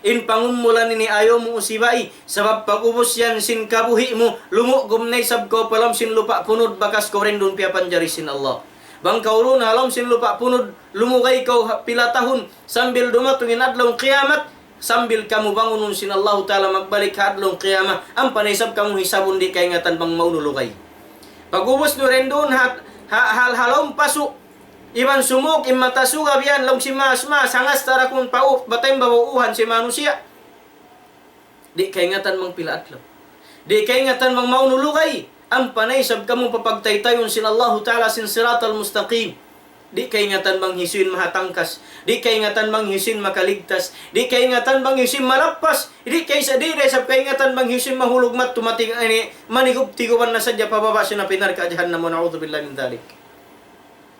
in pangumulan ini ayaw mu usibai, sabab pag'ubus yan sin kabuhi' mu, lumugum na isab kaw pa lawm sin lupa' punud bakas kaw didtu piyapanjari sin Allah. Bang kaw duun ha lawm sin lupa' punud, lumugay kaw ha pila tahun, sambil dumatung in adlaw qiyamat, sambil kamu bangunun sin Allahu Ta'ala magbalik ha adlaw qiyamat, ampa na isab kamu hisabun di' kaingatan bang maunu lugay. Pag'ubus niyu didtu ha, ha, ha, ha lawm pasu', iban sumuk in mata suga biya' yan laung sin maas-maas, hangas tarakun pa u-, batay babaw uhan sin manusiya'. Di' kaingatan bang pila adlaw. Di' kaingatan bang maunu lugay. Ampa na isab kamu papagtaytayun sin Allahu Ta'ala sin siratal mustaqim. Di' kaingatan bang hisiyu in mahatangkas. Di' kaingatan bang hisiyu in makaligtas. Di' kaingatan bang hisiyu in malappas. Di' kaisa-, di' da isab kaingatan bang hisiyu in mahulug madtu mati ini, manigub-tiguban na sadja pa baba' sin api narka' jahannam, wa na'udhu billahi min dhalik.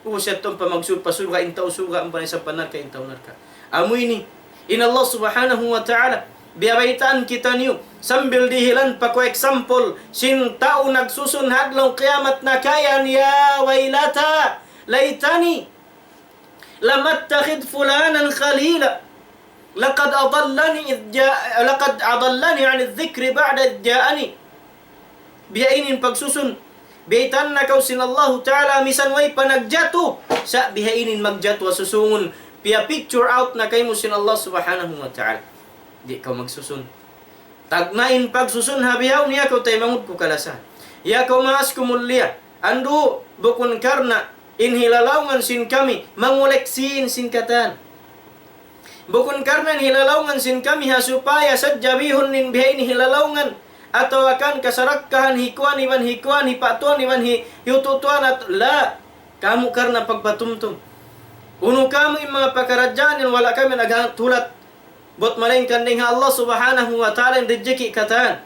Ubus yadtu ampa magsud pa surga' in tau surga', ampa na isab pa narka' in tau narka'. Amu ini, in Allah Subhanahu wa Ta'ala, biyabaytaan kitaniyu, sambil dihilan pa kaw example, sin tau nagsusun ha adlaw qiyamat na kayan, يا ويلتى ليتني لم أتخذ فلانا خليلا لقد أضلني إذ جاء، لقد أضلني عن الذكر بعد إذ جاءني. Biya' ini in pagsusun. Biyaytaan na kaw sin Allahu Ta'ala, misan way pa nagjatu. Sa' biya' ini in magjatu ha susungun. Piya-picture out na kaymu sin Allah Subhanahu wa Ta'ala. Di' kaw magsusun. Tagna' in pagsusun ha bihaun, ya kaw taymanghud ku kalasahan. Ya kaw maas ku mulia. Andu', bukun karna' in hilalaungan sin kami, mangulek sin, sin katan. Bukun karna' in hilalaungan sin kami ha supaya sadja bihun in biha ini hilalaungan. Atawa kan kasarakkahan hikuan iban hikuan, hipatuan iban hi-, hiututuan at-, la. Kamu karna' pagpatumtum. Unu kamu in manga pakaradjaan yan wala' kamu naghangat hulat buat malaingkan dayn ha Allah Subhanahu wa Ta'ala in rijiki' katan.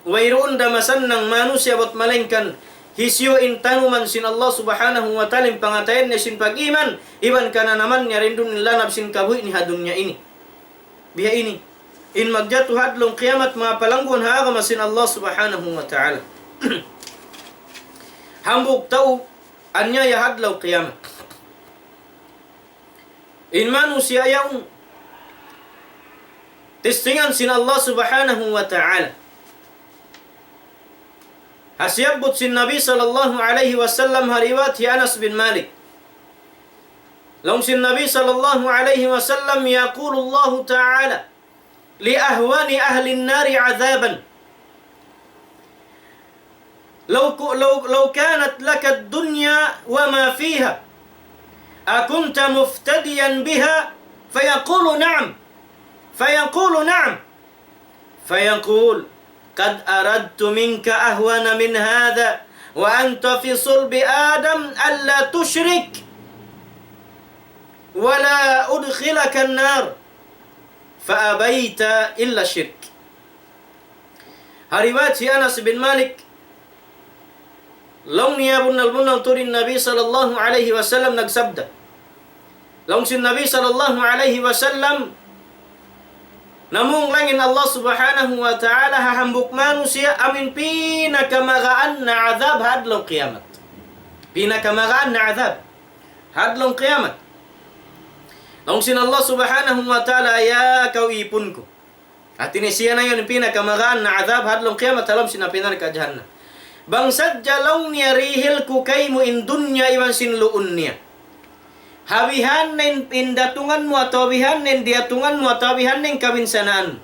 Wayruun da masannang manusiya' buat malaingkan hisiyu in tanuman sin Allah Subhanahu wa Ta'ala in pangatayan niya sin pag-iman, iban kananaman niya dayn duun in lanab sin kabuhi' niya ha dunya ini. Biya' ini in magjatu ha adlaw kiyamat, manga palangguan ha agama sin Allah Subhanahu wa Ta'ala. Hambuuk tau anyaya ha adlaw kiyamat. In manusiya' yaun, testingan sin Allah Subhanahu wa Ta'ala. Ha siyabbut sin Nabi sallallahu alayhi wasallam ha riwayat hi Anas bin Malik. Laung sin Nabi sallallahu alayhi wasallam, يقول الله تعالى لأهون أهل النار عذابا، لو ك-، لو، لو كانت لك الدنيا وما فيها، أكنت مفتديا بها؟ فيقول: نعم. فيقول: نعم. فيقول: قد أردت منك أهون من هذا، وأنت في صلب آدم، ألا تشرك، ولا أدخلك النار، فأبيت إلا الشرك. Ha riwayat hi Anas bin Malik, laung niya bunnal-bunnal tuud in Nabi sallallahu alayhi wasallam nagsabda. Laung sin Nabi sallallahu alayhi wasallam, namung laung in Allah Subhanahu wa Ta'ala ha hambuuk manusiya' amu in pinakamagaan na adhab ha adlaw kiyamat. Pinakamagaan na adhab ha adlaw kiyamat. Laung sin Allah Subhanahu wa Ta'ala, ya kaw ipun ku. Hati niya siya na yan in pinakamagaan na adhab ha adlaw kiyamat ha lawm sin api narka' jahannam. Bang sadja laung niya rihil ku kaymu in dunya iban sin luun niya. Ha bihan na in, in datungan mu atawa bihan na in diyatungan mu atawa bihan na in kabinsanaan.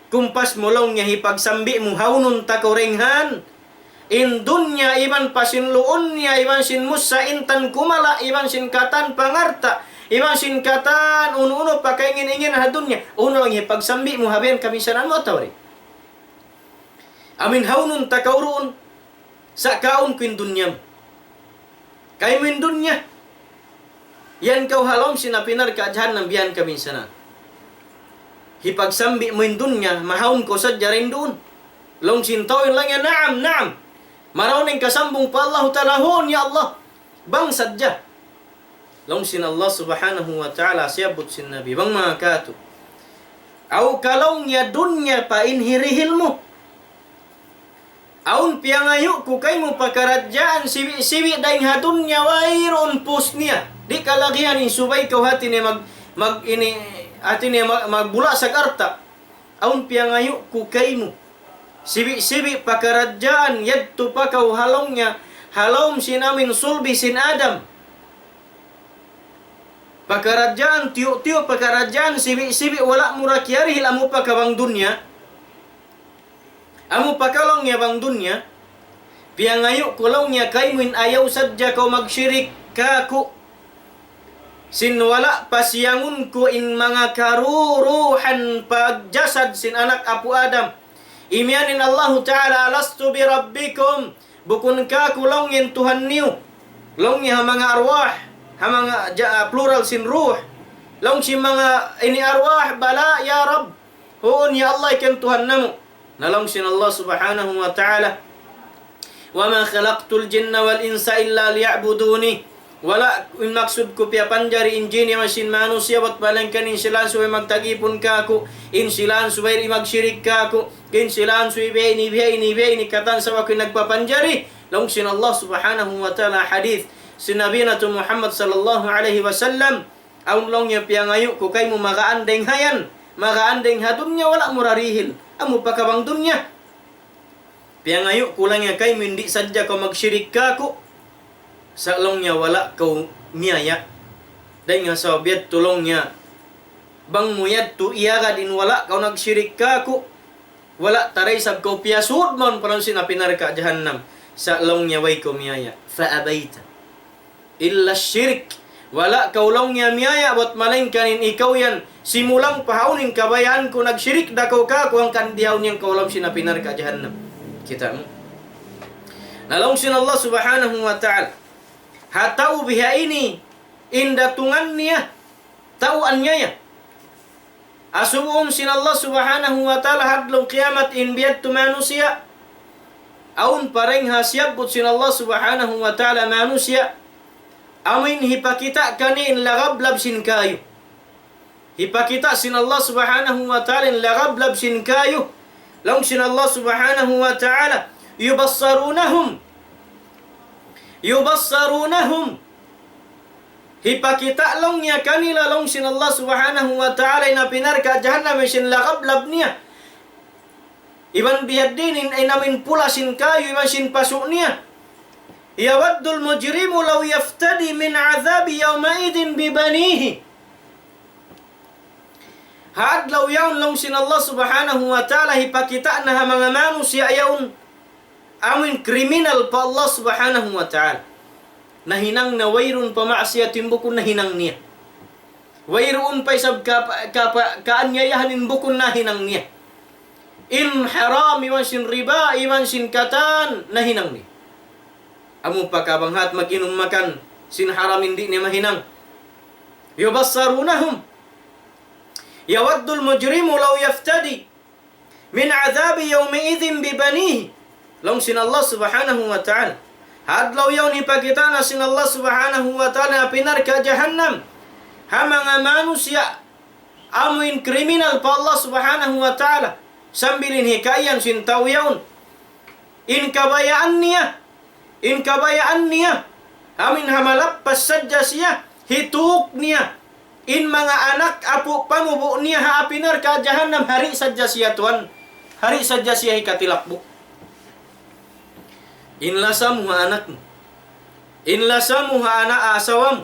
Kumpas mu laung niya hipagsambi' mu hawnu ta kaw dayn ha in dunya iban pa sin luun niya, iban sin mussa intan kumala', iban sin katan pangalta', iban sin katan unu-unu pa kaingin-ingin ha dunya. Unu laung hipagsambi' mu ha bihan kabinsanaan mu atawa di'? Amu in hawnu ta kaw duun, sa' kaun ku in dunya mu. Kaymu in dunya. Yan kaw ha lawm sin api narka' jahannam bihan kabinsanaan. Hipagsambi' mu in dunya, mahawn kaw sadja dayn duun. Laung sin tau yan laung niya, naam, naam. Marayaw in kasambung pa Allahu Ta'ala, huun ya Allah. Bang sadja. Laung sin Allah Subhanahu wa Ta'ala, siyabbut sin Nabi, bang manga katu'. Aw ka laung niya dunya pa in hirihil mu. Awn piyangayu' ku kaymu pakaradjaan sibi'-sibi' dayn ha dunya wayruun pus niya. Di' kalagihan in subay kaw hati niya mag-, mag-, ini, hati niya mag-, magbula' sa alta'. Awn piyangayu' ku kaymu sibi'-sibi' pakaradjaan yadtu pa kaw ha lawm niya, ha lawm sin amin sulbi sin Adam. Pakaradjaan tiyu'-tiyu', pakaradjaan sibi'-sibi', wala' mu ra kiyarihil amu pa ka bang dunya. Amu pa ka laung niya bang dunya, piyangayu' ku laung niya kaymu in ayaw sadja kaw magsirik kāku'. Sin wala' pasiyangun ku in manga karuruhan pagjasad sin anak apu' Adam. Imiyan in Allahu Ta'ala, ألست بربكم؟ Bukun kāku' laung in Tuhan niyu? Laung niya ha manga arwah, ha manga ja-, plural sin ruh. Laung sin manga ini arwah, بلى يا رب. Huun ya Allah, ikaw in Tuhan namu'. Na laung sin Allah Subhanahu wa Ta'ala, وما خلقت الجن والإنس إلا ليعبدون. Wala' in maksud ku piyapanjari in jin iban sin manusiya' bat malaingkan in sila subay magtagipun kāku', in sila subay di' magsirik kāku', in sila subay biya' ini, biya' ini, biya' ini, katan sabab aku in nagpapanjari. Laung sin Allah Subhanahu wa Ta'ala hadith sin Nabi natu' Muhammad sallallahu alayhi wasallam, awn laung niya piyangayu' ku kaymu magaan dayng ha yan, magaan dayng ha dunya wala' mu ra rihil, amu pa ka bang dunya. Piyangayu' ku laung niya kaymu in di' sadja kaw magsirik kāku', sa' laung niya wala' kaw miyaya'. Dayng ha sabab yadtu laung niya, bang mu yadtu iyagad in wala' kaw nagsirik kāku', wala' ta da isab kaw piyasud mawn pa lawm sin api narka' jahannam, sa' laung niya way kaw miyaya'. فأبيت إلا الشرك. Wala' kaw laung niya miyaya' bat malaingkan in ikaw yan simulang pa hawnu in kabayaan ku, nagsirik da kaw kāku', hangkan diyaw niya kaw lawm sin api narka' jahannam. Kita' mu? Na laung sin Allah Subhanahu wa Ta'ala, Ha tau biha ini, in datungan niya, tau anyaya. Asubuhun sin Allah Subhanahu wa Ta'ala ha adlaw kiyamat in biya' yadtu manusiya'. Awn pa dayn ha siyabbut sin Allah Subhanahu wa Ta'ala manusiya'. Amuin hipakita' kaniya in lagablab sin kayu. Hipakita' sin Allah Subhanahu wa Ta'ala in lagablab sin kayu. Laung sin Allah Subhanahu wa Ta'ala, يبصرونهم. يبصرونهم. Hipakita' laung niya kanila laung sin Allah Subhanahu wa Ta'ala in api narka' jahannam iban sin lagablab niya. Iban biya' diin in, in amuin pula sin kayu iban sin pasu' niya. يود المجرم لو يفتدي من عذاب يومئذ ببنيه. Ha adlaw yaun laung sin Allah Subhanahu wa Ta'ala hipakita' na ha manga manusiya' yaun amuin kriminal pa Allah Subhanahu wa Ta'ala. Nahinang na wayruun pa maksiat in bukun nahinang niya. Wayruun pa isab ka, ka, ka, kaanyayahan in bukun nahinang niya. In haram iban sin riba, iban sin katan, nahinang niya. Amu pa ka bang hat mag-inum makan sin haram in di' niya mahinang. يبصرونهم. يود المجرم لو يفتدي من عذاب يومئذ ببنيه. Laung sin Allah Subhanahu wa Ta'ala. Ha adlaw yaun hipakita' na sin Allah Subhanahu wa Ta'ala api narka' jahannam ha manga manusiya' amuin kriminal pa Allah Subhanahu wa Ta'ala. Sambil in hikaiyan sin tau yaun in kabayaan niya, in kabayaan niya, amuin ha malappas sadja siya, hituk niya in manga anak apu' panubu' niya ha api narka' jahannam, ha di' sadja siya tuwan, ha di' sadja siya hikatilakbu'. In lasa mu ha anak mu, in lasa mu ha anak asawa mu,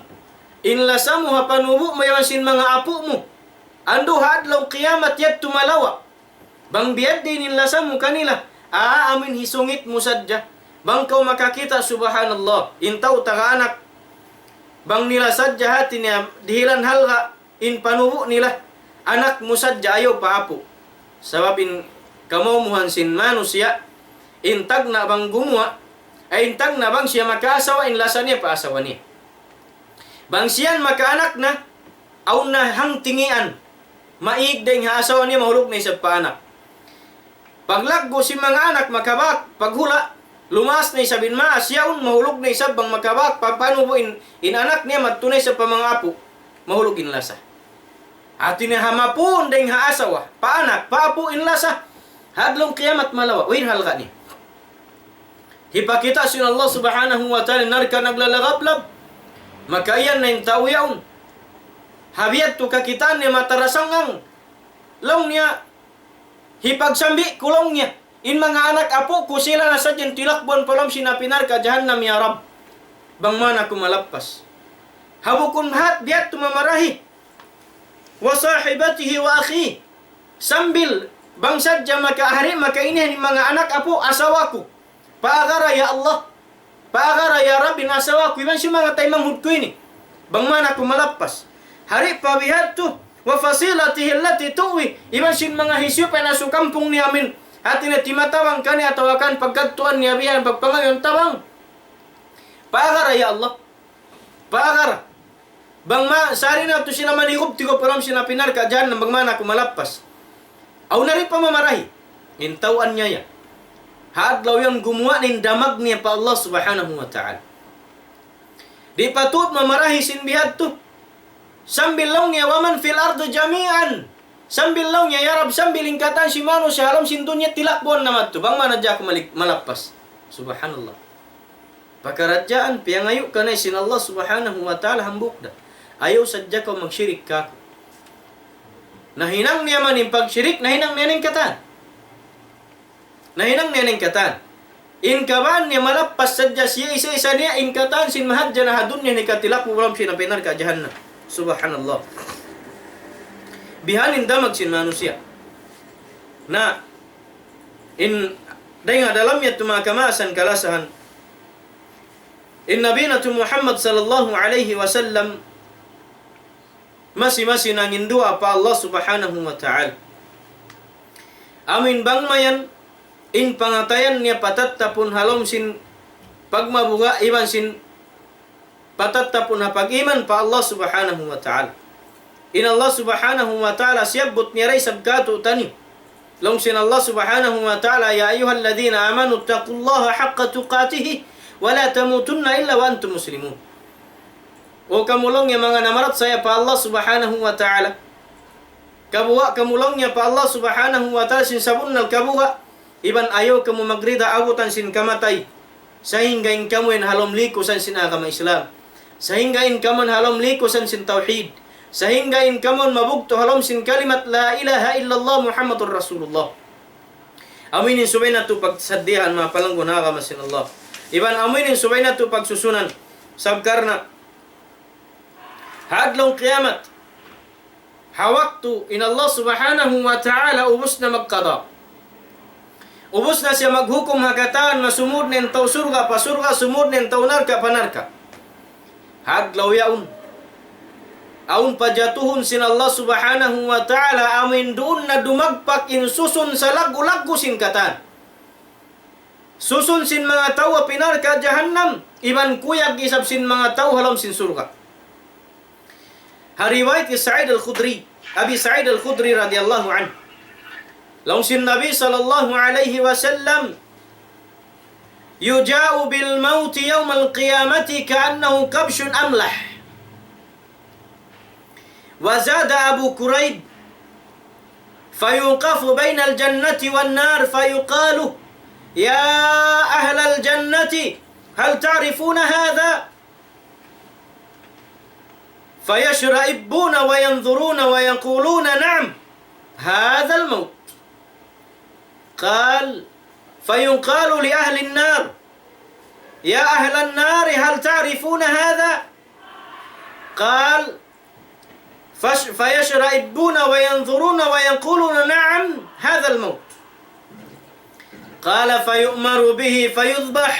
in lasa mu ha panubu' mu iban sin manga apu' mu, andu' ha adlaw kiyamat yadtu malawa'. Bang biya' diin in lasa mu kanila, aa, amuin hisungit mu sadja. Bang kaw makakita', subhanallah, in tau taga anak, bang nila sadja hati niya dihilan halga' in panubu' nila, anak mu sadja ayaw pa apu'. Sabab in kamaumuhan sin manusiya', in tagna' bang gumuwa', ay in tagna' bang siya makaasawa, in lasa niya pa asawa niya. Bang siya makaanak na, awn na hangtingian, maig dayn ha asawa niya, mahulug na isab pa anak. Paglaggu' sin manga anak makabak, paghula', lumaas na isab in maas, yaun mahulug na isab bang makabak, pa-, panubu' in, in anak niya, madtu na isab pa manga apu', mahulug in lasa. Hati niya ha mapun dayn ha asawa, pa anak, pa apu' in lasa, ha adlaw kiyamat malawa', way halga' niya. Hipakita' sin Allah Subhanahu wa Ta'ala narka' naglalagablab. Maka iyan na in tau yaun. Ha biya' tu kakitaan niya mata ra sangang. Laung niya, hipagsambi' ku laung niya. In manga anak apu' ku sila na sadja in tilakbuan pa lawm sin api narka' jahannam ya Rabb. Bang man aku malappas. Ha bukun hat biya' tu mamarahi. وصاحبته وأخيه. Sambil bang sadja makaahari makaini in manga anak apu' asawa ku. Paagara ya Allah. Paagara ya Rabb in asawa ku iban sin manga taymanghud ku ini. Bang man aku malappas. Hari pa biya' tu. وفصيلته التي تؤويه. Iban sin manga hisiyu pa in asu kampung niya amuin. Hati niya timatabang kaniya atawa kan pagkadtuan niya biya' pagpangayuan tabang. Paagara ya Allah. Paagara. Bang ma, sari na tu sila manigub-tigub pa lawm sin api narka' jahannam, bang man aku malappas. Awn na di' pa mamarahi. In tau anyaya. Ha adlaw yan gumuwa' na in damag niya pa Allah Subhanahu wa Ta'ala. Di' pa tuud mamarahi sin biya' tu. Sambil laung niya, ومن في الأرض جميعا. Sambil laung niya, ya Rabb, sambil in katan sin manusiya' ha lawm sin dunya tilakbuan na madtu. Bang man hadja aku malik-, malappas. Subhanallah. Pakaradjaan, piyangayu' kaniya sin Allah Subhanahu wa Ta'ala hambuuk da. Ayaw sadja kaw magsirik kāku'. Nahinang niya man in pagsirik, nahinang niya in katan. Nahinang niya in katan. In kabaan niya malappas sadja siya isa-isa niya, in katan sin mahadja na ha dunya ini katilak mu walam sin api narka' jahannam. Subhanallah. Bihan in damag sin manusiya'. Na, in, dayn ha dalam yadtu manga kamaasan kalasahan, in Nabi natu' Muhammad sallallahu alayhi wasallam masi-masi nanginduwaa pa Allah Subhanahu wa Ta'ala. Amuin bang mayan in pangatayan niya patattapun ha lawm sin pagmabuga' iban sin patattapun ha pag-iman pa Allah Subhanahu wa Ta'ala. In Allah Subhanahu wa Ta'ala siyabbut niya da isab kātu'niyu. Laung sin Allah Subhanahu wa Ta'ala, يا أيها الذين آمنوا اتقوا الله حق تقاته ولا تموتن إلا وأنتم مسلمون. O kamu laung niya manga namarachaya pa Allah Subhanahu wa Ta'ala, kabuga' kamu laung niya pa Allah Subhanahu wa Ta'ala sin sabunnal kabuga', iban ayaw kamu magrida abutan sin kamatay, sahingga in kamu yan ha lawm liku san sin agama Islam, sahingga in kamu yan ha lawm liku san sin tawhid, sahingga in kamu yan mabugtu' ha lawm sin kalimat لا إله إلا الله محمد رسول الله. Amu ini in subay natu' pagsaddihan, manga palanggun ha agama sin Allah. Iban amu ini in subay natu' pagsusunan. Sabab karna' ha adlaw kiyamat, ha waktu in Allah Subhanahu wa Ta'ala ubus na magqada. Ubus na siya maghukum ha katan, masumud na in tau surga' pa surga', sumud na in tau narka' pa narka'. Ha adlaw yaun, awn pajatuhun sin Allah Subhanahu wa Ta'ala, amu in duun na dumagpak in susun salaggu'-laggu' sin katan. Susun sin manga tau api narka' jahannam, iban kuyag isab sin manga tau ha lawm sin surga'. Ha riwayat hi Sa'id Al-Khudri, Abi Sa'id Al-Khudri radiyallahu anhu. Laung sin Nabi sallallahu alayhi wasallam, يجاء بالموت يوم القيامة كأنه كبش أملح. وزاد أبو كريب: فيوقف بين الجنة والنار فيقال: يا أهل الجنة هل تعرفون هذا؟ فيشرئبون وينظرون ويقولون: نعم، هذا الموت. قال: فيقال لأهل النار: يا أهل النار هل تعرفون هذا؟ قال: فش-، فيشرئبون وينظرون ويقولون: نعم، هذا الموت. قال: فيؤمر به فيذبح.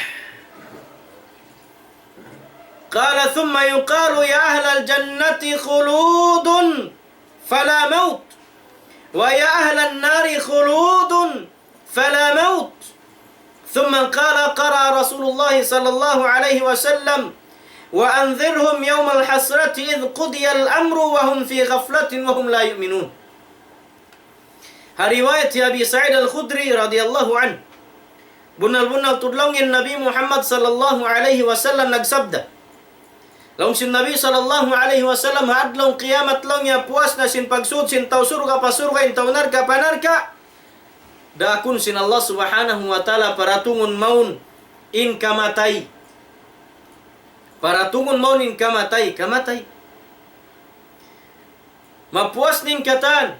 قال: ثم يقال: يا أهل الجنة خلود فلا موت، ويا أهل النار خلود فلا موت. ثم قال، قرأ رسول الله صلى الله عليه وسلم: وأنذرهم يوم الحسرة إذ قضي الأمر وهم في غفلة وهم لا يؤمنون. Ha riwayat hi Abi Sa'id Al-Khudri radiyallahu anhu. Bunnal-bunnal tuud laung in Nabi Muhammad sallallahu alayhi wasallam nagsabda. Laung sin Nabi sallallahu alayhi wasallam, ha adlaw kiyamat laung niya puas na sin pagsud sin tau surga' pa surga', in tau narka' pa narka'. Daakun sin Allah Subhanahu wa Ta'ala paratungun mawn in kamatay. Paratungun mawn in kamatay, kamatay. Mapuas na in katan.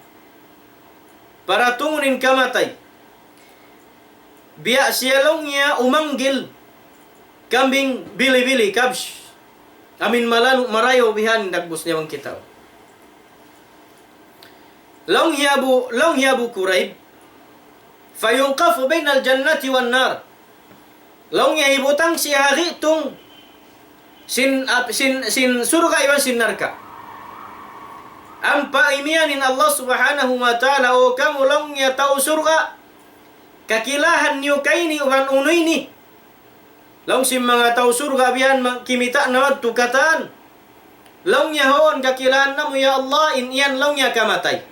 Paratungun in kamatay. Biya' siya laung niya umanggil kambing bili-bili, kabsh. Amu in malanu' marayaw bihan dagbus niya bang kita. Laung hi Abu, laung hi Abu Kurayb, فيوقف بين الجنة والنار. Laung niya hibutang siya ha gitung sin, ap-, sin, sin surga' iban sin narka'. Ampa imiyan in Allah Subhanahu wa Ta'ala, o kamu laung niya tau surga', kakilahan niyu kayni iban unu ini. Laung sin manga tau surga' bihan ma-, kimita' na madtu katan. Laung niya huun kakilahan namu' ya Allah, in yan laung niya kamatay.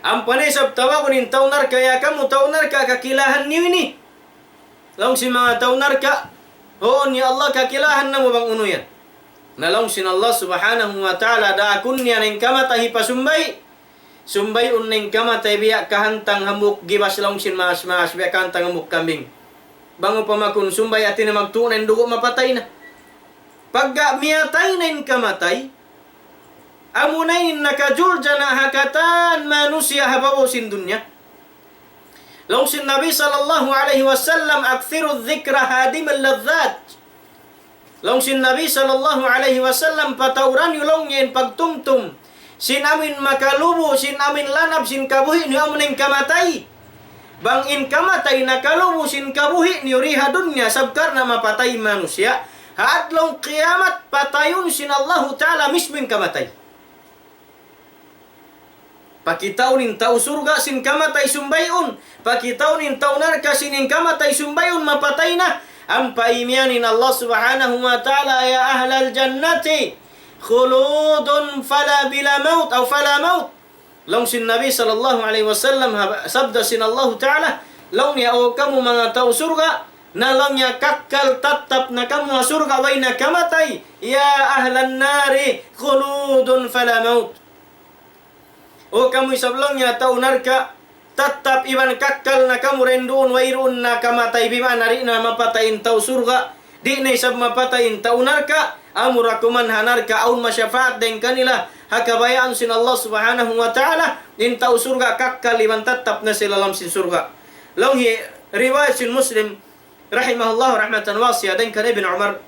Ampa na isab tawagun in tau narka', ya kamu tau narka', kakilahan niyu ini. Laung sin manga tau narka', huun ya Allah, kakilahan namu' bang unu yan. Na laung sin Allah Subhanahu wa Ta'ala, daakun niya na in kamatay hipasumbay'. Sumbay'un na in kamatay biya' kahantang hambuuk gibas, laung sin maas-maas, biya' kahantang hambuuk kambing. Bang upama kun sumbay' hati niya magtuu' na in dugu', mapatay na. Pagga miyatay na in kamatay, amuna in nakajulja na ha katan manusiya' ha babaw sin dunya. Laung sin Nabi sallallahu alayhi wasallam, أكثروا الذكر هادم اللذات. Laung sin Nabi sallallahu alayhi wasallam, patauran niyu laung niya in pagtumtum sin amu in makalubu, sin amu in lanab sin kabuhi' niyu, amuna in kamatay. Bang in kamatay nakalubu sin kabuhi' niyu di ha dunya, sabab karna' mapatay manusiya', ha adlaw kiyamat patayun sin Allahu Ta'ala mismu in kamatay. Pakitaun in tau surga' sin kamatay sumbay'un. Pakitaun in tau narka' sin in kamatay sumbay'un, mapatay na. Ampa imiyan in Allah Subhanahu wa Ta'ala, يا أهل الجنة خلود فلا بلا موت أو فلا موت. Laung sin Nabi sallallahu alayhi wasallam, ha-, sabda sin Allahu Ta'ala, laung niya, "O kamu manga tau surga', na laung niya kakkal tattap na kamu ha surga', way na kamatay. يا أهل النار خلود فلا موت." O kamu isab laung niya tau narka', tattap iban kakkal na kamu dayn duun, wayruun na kamatay, bima'na di' na mapatay in tau surga', di' na isab mapatay in tau narka', amura kuman ha narka' awn masyafaat dayn kanila, ha kabayaan sin Allah Subhanahu wa Ta'ala, in tau surga' kakkal iban tattap na sila ha lawm sin surga'. Laung hi riwayat sin Muslim, rahimahullah rahmatan wasi'a, dayn kan Ibn Umar.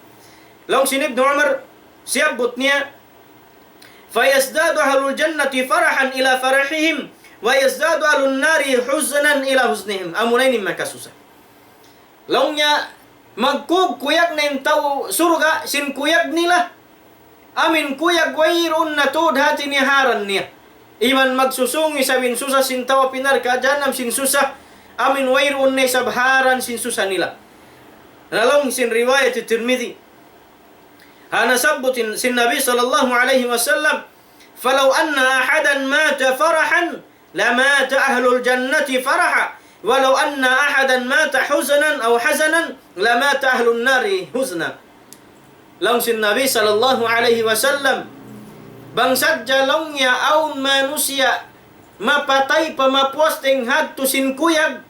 Laung sin Ibn Umar, siyabbut niya, فيزداد أهل الجنة فرحا إلى فرحهم، ويزداد أهل النار حزنا إلى حزنهم. Amuna ini makasusa. Laung niya, magkuyag-kuyag na in tau surga' sin kuyag nila. Amu in kuyag wayruun na tuud hati niya, haran niya. Iban magsusung isab in susa sin tau api narka' jahannam sin susa. Amu in wayruun na isab haran sin susa nila. Na laung sin riwayat Tirmidhi. Ha nasabbut sin, sin Nabi sallallahu alayhi wasallam, فلو أن أحدا مات فرحا لمات أهل الجنة فرحا، ولو أن أحدا مات حزنا أو حزنا لمات أهل النار حزنا. Laung sin Nabi sallallahu alayhi wasallam, bang sadja laung niya awn manusiya' mapatay pa mapuas dayn hadtu sin kuyag,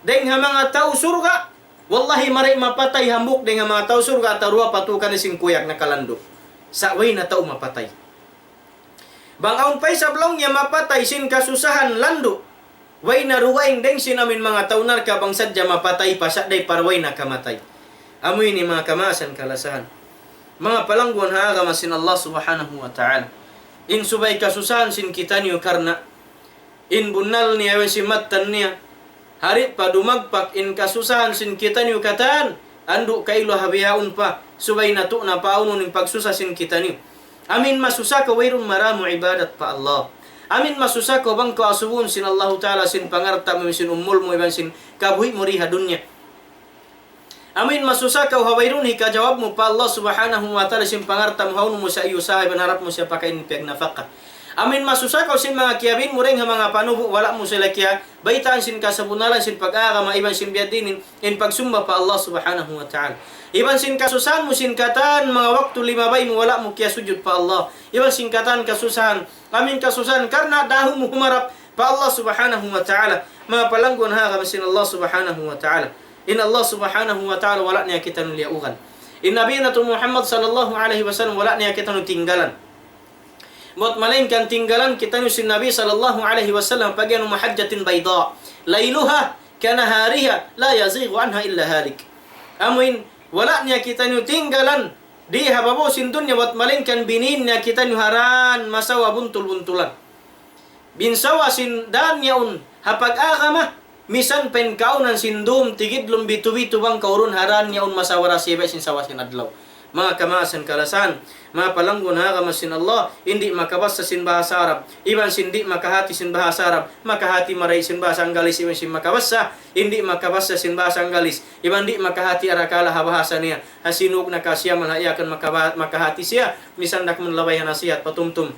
dayn ha manga tau surga', wallahi, mari mapatay hambuuk dayn ha manga tau surga' atawa duwa pa tū kaniya sin kuyag nakalandu'. Sa' way na tau mapatay. Bang awn pa isab laung niya mapatay sin kasusahan landu', way na dugaing dayn sin amu in manga tau narka' bang sadja mapatay pa sa' dayn pa way na kamatay. Amu ini manga kamaasan kalasahan. Manga palangguan ha agama sin Allah Subhanahu wa Ta'ala. In subay kasusahan sin kitaniyu karna' in bunnal niya iban sin mattan niya. Hari pa dumagpak in kasusahan sin kitaniyu katan, andu' kailu ha bihaun pa, subay natu' na paunun in pagsusa sin kitaniyu. Amu in masusa kaw wayruun marayaw mu ibadat pa Allah. Amu in masusa kaw bang kaw asubuhun sin Allahu Ta'ala sin pangalta' mu, sin umul mu, iban sin kabuhi' mu di ha dunya. Amu in masusa kaw ha wayruun hikajawab mu pa Allah Subhanahu wa Ta'ala sin pangalta' mu, hawnu mu siya iyusaha iban harap mu siya pakain piyagnapaka. Amu in masusa kaw sin manga kiyabin mu dayn ha manga panubu', wala' mu sila kiyabaytaan sin kasabunnalan sin pag-agama iban sin biyadiin in pagsumba pa Allah Subhanahu wa Ta'ala. Iban sin kasusahan mu sin katan manga waktu limabay mu wala' mu kiyasujud pa Allah. Iban sin katan kasusahan, amu in kasusahan karna' dahun mu humarap pa Allah Subhanahu wa Ta'ala. Manga palangguan ha agama sin Allah Subhanahu wa Ta'ala. In Allah Subhanahu wa Ta'ala wala' niya kitaniyu liyaugan. In Nabi natu' Muhammad sallallahu alayhi wasallam wala' niya kitaniyu tinggalan. Buat malaingkan tinggalan kitaniyu sin Nabi sallallahu alayhi wasallam pag'iyanun محجة بيضاء ليلها كنهارها لا يزيغ عنها إلا هالك. Amu in wala' niya kitaniyu tinggalan di ha babaw sin dunya buat malaingkan biniin niya kitaniyu ha dan masawa buntul-buntulan. Binsawa sin dan yaun ha pag-agama, misan pa in kaunan sin dum tigidlum bitu-bitu bang kaurun ha dan yaun masawa ra siya bay sin sawa sin adlaw. Manga kamaasan kalasahan, manga palangguan ha agama sin Allah, in di' makabassa sin bahasa Arab, iban sin di' makahati sin bahasa Arab, makahati mari sin bahasa Anggalis, iban sin makabassa, in di' makabassa sin bahasa Anggalis, iban di' makahati arakala' ha bahasa niya, ha sinug na kasiya malaya kan makaba-, makahati siya, misan da kuman labay ha nasihat patumtum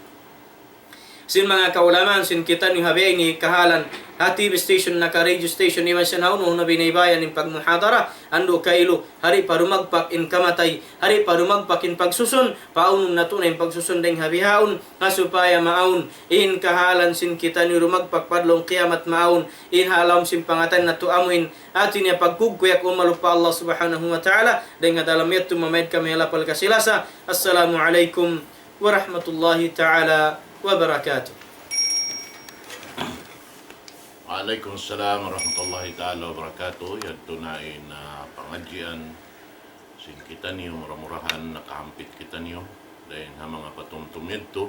sin manga kaulamaan sin kitaniyu ha biya' ini kahalan, ha T V station, naka radio station, iban sin hawnu-hawnu na biyaybayan in pagmuhadara, andu' kailu, hari pa dumagpak in kamatay, hari pa dumagpak in pagsusun, paunun natu' na in pagsusun dayn ha bihaun, ha supaya maawn in kahalan sin kitaniyu dumagpak pa adlaw qiyamat, maawn in ha lawm sin pangatayan natu' amu in hati niya pagkugkuyak umalup pa Allah Subhanahu wa Ta'ala, dayn ha dalam yadtu mamaid kami ha lapal kasi-lasa. Assalamu alaykum ورحمة الله تعالى وبركاته. Wa alaykum salam warahmatullahi ta'ala wabarakatuh. Yadtu na in, ah, pangadjian sin kitaniyu, mura-murahan nakahampit kitaniyu dayn ha manga patumtum yadtu.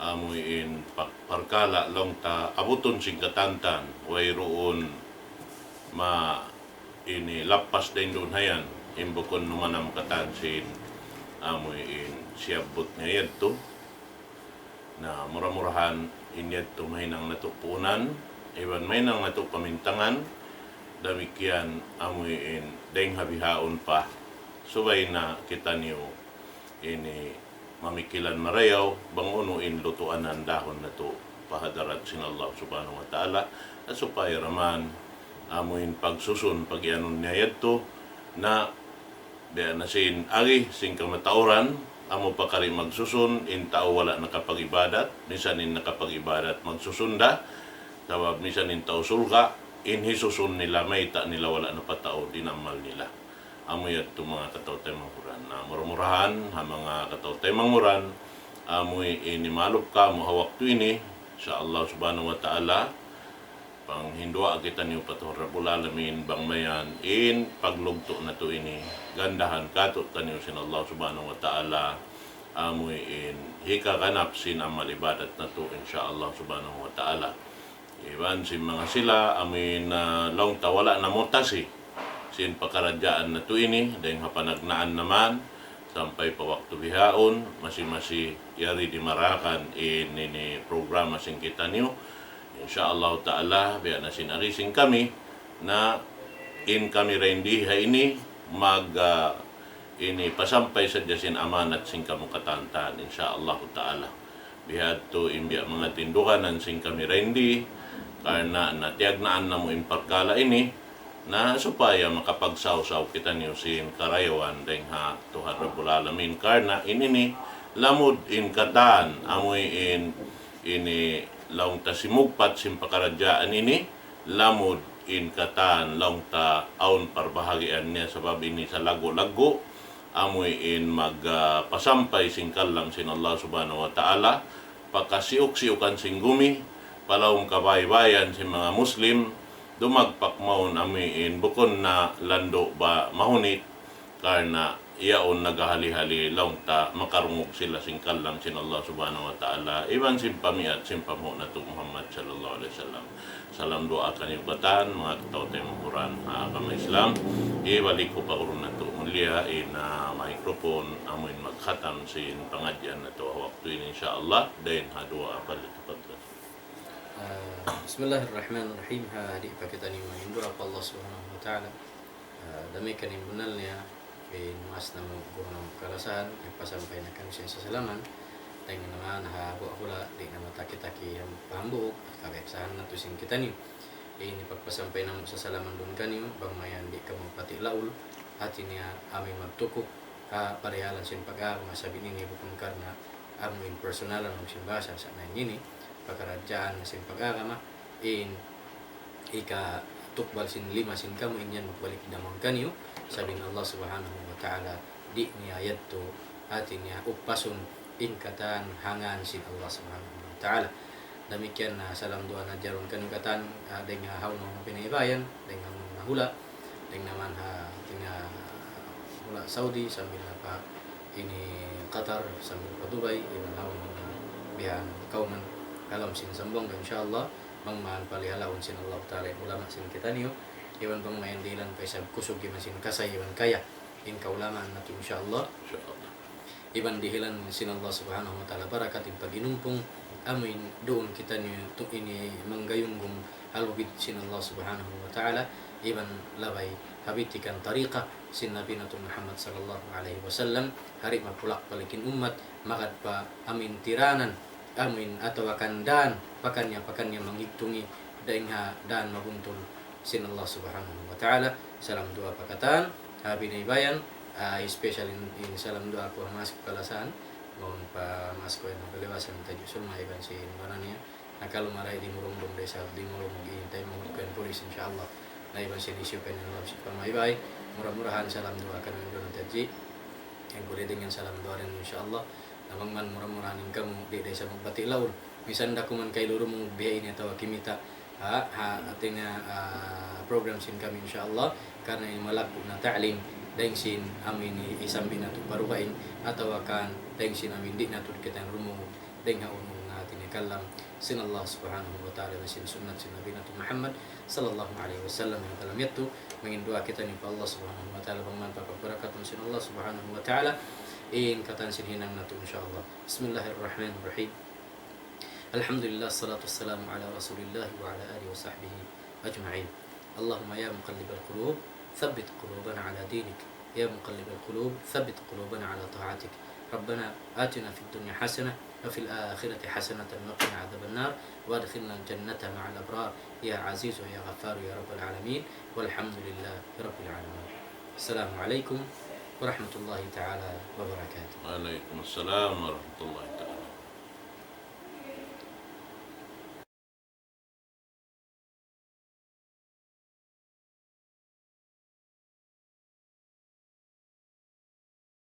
Amu in pa-, parkala' laung ta abutun sin katantan, wayruun ma ini lappas dayn duun ha yan, in bukun numanam katan sin amu in siyabbut niya yadtu. Na mura-murahan in yadtu mahinang natu' puunan, iban mahinang natu' pamintangan, Damikkiyan amuin dayng ha bihaun pa, subay na kitaniyu ini mamikilan marayaw bang unu in lutuanan dahun natu' pa hadarat sin Allah Subhanahu wa Ta'ala, ha supaya da man amuin pagsusun, pag-iyanun niya yadtu, na biya' na sin agi sin kamatauran, amu pa kari magsusun, in tau wala' nakapag-ibadat, misan in nakapag-ibadat magsusun da, sabab misan in tau surga', in hisusun nila, mayta' nila wala' napataud in amal nila. Amu yadtu manga kataw-taymanghuran. Na mura-murahan, ha manga kataw-taymanghuran, amu ini malup kamu ha waktu ini, insya Allah Subhanahu wa Ta'ala, panghinduwaa kitaniyu pa Tuhan Rabbul Alamin, bang mayan in paglugtu' natu' ini, gandahan kātu'niyu sin Allah Subhanahu wa Ta'ala, amuin hikaganap sin amal ibadat natu', insya Allah Subhanahu wa Ta'ala. Iban sin manga sila, amuin, ah, laung ta wala' namutasi sin pakaradjaan natu' ini, dayng ha panagnaan na man, sampay pa waktu bihaun, masi-masi yari dimarakan in ini programa sin kitaniyu. Insya Allah Ta'ala, biya' na sin agi sin kami, na in kami dayn di ha ini, mag, ah, ini pasampay sadja sin amanat sin kamu katan, insya Allah Ta'ala. Bihadtu in biya' manga tinduganan sin kami dayn di, karna' na tiyagnaan namu' in parkala' ini, na supaya makapagsawsaw kitaniyu sin karayawan dayng ha Tuhan Rabbul Alamin. Karna' in ini, lamud in katan, amuin ini laung ta simugpat sin pakaradjaan ini, lamud in katan laung ta awn parbahagian niya sabab ini salaggu'-laggu', amuin mag, ah, pasampay sin kalam sin Allah Subhanahu wa Ta'ala, pakasiuk-siukan sin gumi, palaum kabaybayan sin manga Muslim, dumagpak mawn amuin bukun na landu' ba mahunit, karna' yaun nagahali-hali laung ta makarungug sila sin kalam sin Allah Subhanahu wa Ta'ala, iban sin pamiyat sin panghu' natu' Muhammad sallallahu alayhi wasallam. Salam duwaa kaniyu katan, manga kataw-taymanghuran ha agama Islam. Ibalik ku pa guru natu' mulia in, ah, microphone, amuin magkhatam sin pangadjian natu' ha waktu ini, insya Allah, dayn ha duwaa. Falyatafaddal. Ah, bismillahirrahmanirrahim. Ha, di' pa kitaniyu manghindu' pa Allah Subhanahu wa Ta'ala. Ah, damikkiyan in bunnal niya, in maas namu' guru namu' kalasahan, nagpasampay na kami sin sasalaman, dayn ha manga hula', di' na mataki-taki ham-, hambuuk, kabiaksahan natu' sin kitaniyu. Ini pagpasampay namu' sasalaman duun kaniyu, bang mayan di' kamu pati' laul, hati niya amuin magtukup, ha parihalan sin pag-agama sabab ini bukun karna' amuin personalan amu sin bahasa sa' na ini, pakaradjaan sin pag-agama, in hikatukbal sin lima sin kamu in yan magbalik damul kaniyu, sabab in Allah Subhanahu wa Ta'ala di' niya yadtu, hati niya upasun in katan ha ngan sin Allah Subhanahu wa Ta'ala. Damikkiyan na salam duwaa na jarun kaniyu katan, ah, dayn ha hawnu-hawnu pinaibayan, dayn ha hawnu-hawnu hula', dayn naman ha, dayn ha hula' Saudi, sambil na pa ini Qatar, sambil pa Dubai, iban hawnu-hawnu bihan kawman kalam sin sambung, insya Allah, bang man palihalaun sin Allah Ta'ala in ulama sin kitaniyu, iban bang mayan dihilan pa isab kusug iban sin kasay iban kaya in kaulamaan natu', insya Allah. Insya Allah. Iban dihilan sin Allah Subhanahu wa Ta'ala barakat in pag-inumpung, amuin duun kitaniyu tu ini manggayunggum ha lugid sin Allah Subhanahu wa Ta'ala, iban labay ha bitikan tariqa sin Nabi natu' Muhammad sallallahu alayhi wasallam, ha di' mapulak-palik in ummat, magad pa amuin tiranan, amuin atawa kan dan, pakaniya-pakaniya mangigtungi, dayn ha dan mabuntul sin Allah Subhanahu wa Ta'ala. Salam duwaa pa katan, ha pinaibayan, ah, especially in, in salam duwaa ku ha maas ku kalasahan, mawn pa maas ku in kaliwasan Tajuk Sulma iban sin bana niya. Na kalu marayaw di' murungdung da isab, di' murungdung in taymanghud ku in pulis, insya Allah. Na iban sin issue kaniya laung sin pamaybay, mura-murahan salam duwaa kaniyu duun Tajuk. Yan ku di' dayn ha salam duwaa dayn, insya Allah. Na bang man mura-murahan in kamu, di' da isab magbati' laul. Misan da kuman kailu rumungug biya' ini atawa kimita', ha, ha, hati niya, ah, program sin kami, insya Allah, karna' in malaggu' na ta'lim, dayn sin amuin isambi' natu' pa dugaing, atawa kan dayn sin amuin di' natu' kita rumungug, dayn ha unu-unu hati niya kalam sin Allah Subhanahu wa Ta'ala, iban sin sunnat sin Nabi natu' Muhammad sallallahu alayhi wasallam. Ha kalam yadtu, manghindu' kitaniyu pa Allah Subhanahu wa Ta'ala, bang man pagbarakatun sin Allah Subhanahu wa Ta'ala in katan sin hinang natu', insya Allah. Bismillahirrahmanirrahim. Alhamdulillah, salatu wassalamu ala Rasulillah wa ala alihi wa sahbihi ajma'in. اللهم يا مقلب القلوب ثبت قلوبنا على دينك، يا مقلب القلوب ثبت قلوبنا على طاعتك. ربنا آتنا في الدنيا حسنة وفي الآخرة حسنة وقنا عذاب النار، وأدخلنا الجنة مع الأبرار، يا عزيز يا غفار يا رب العالمين. والحمد لله رب العالمين. السلام عليكم ورحمة الله تعالى وبركاته. وعليكم السلام ورحمة الله تعالى.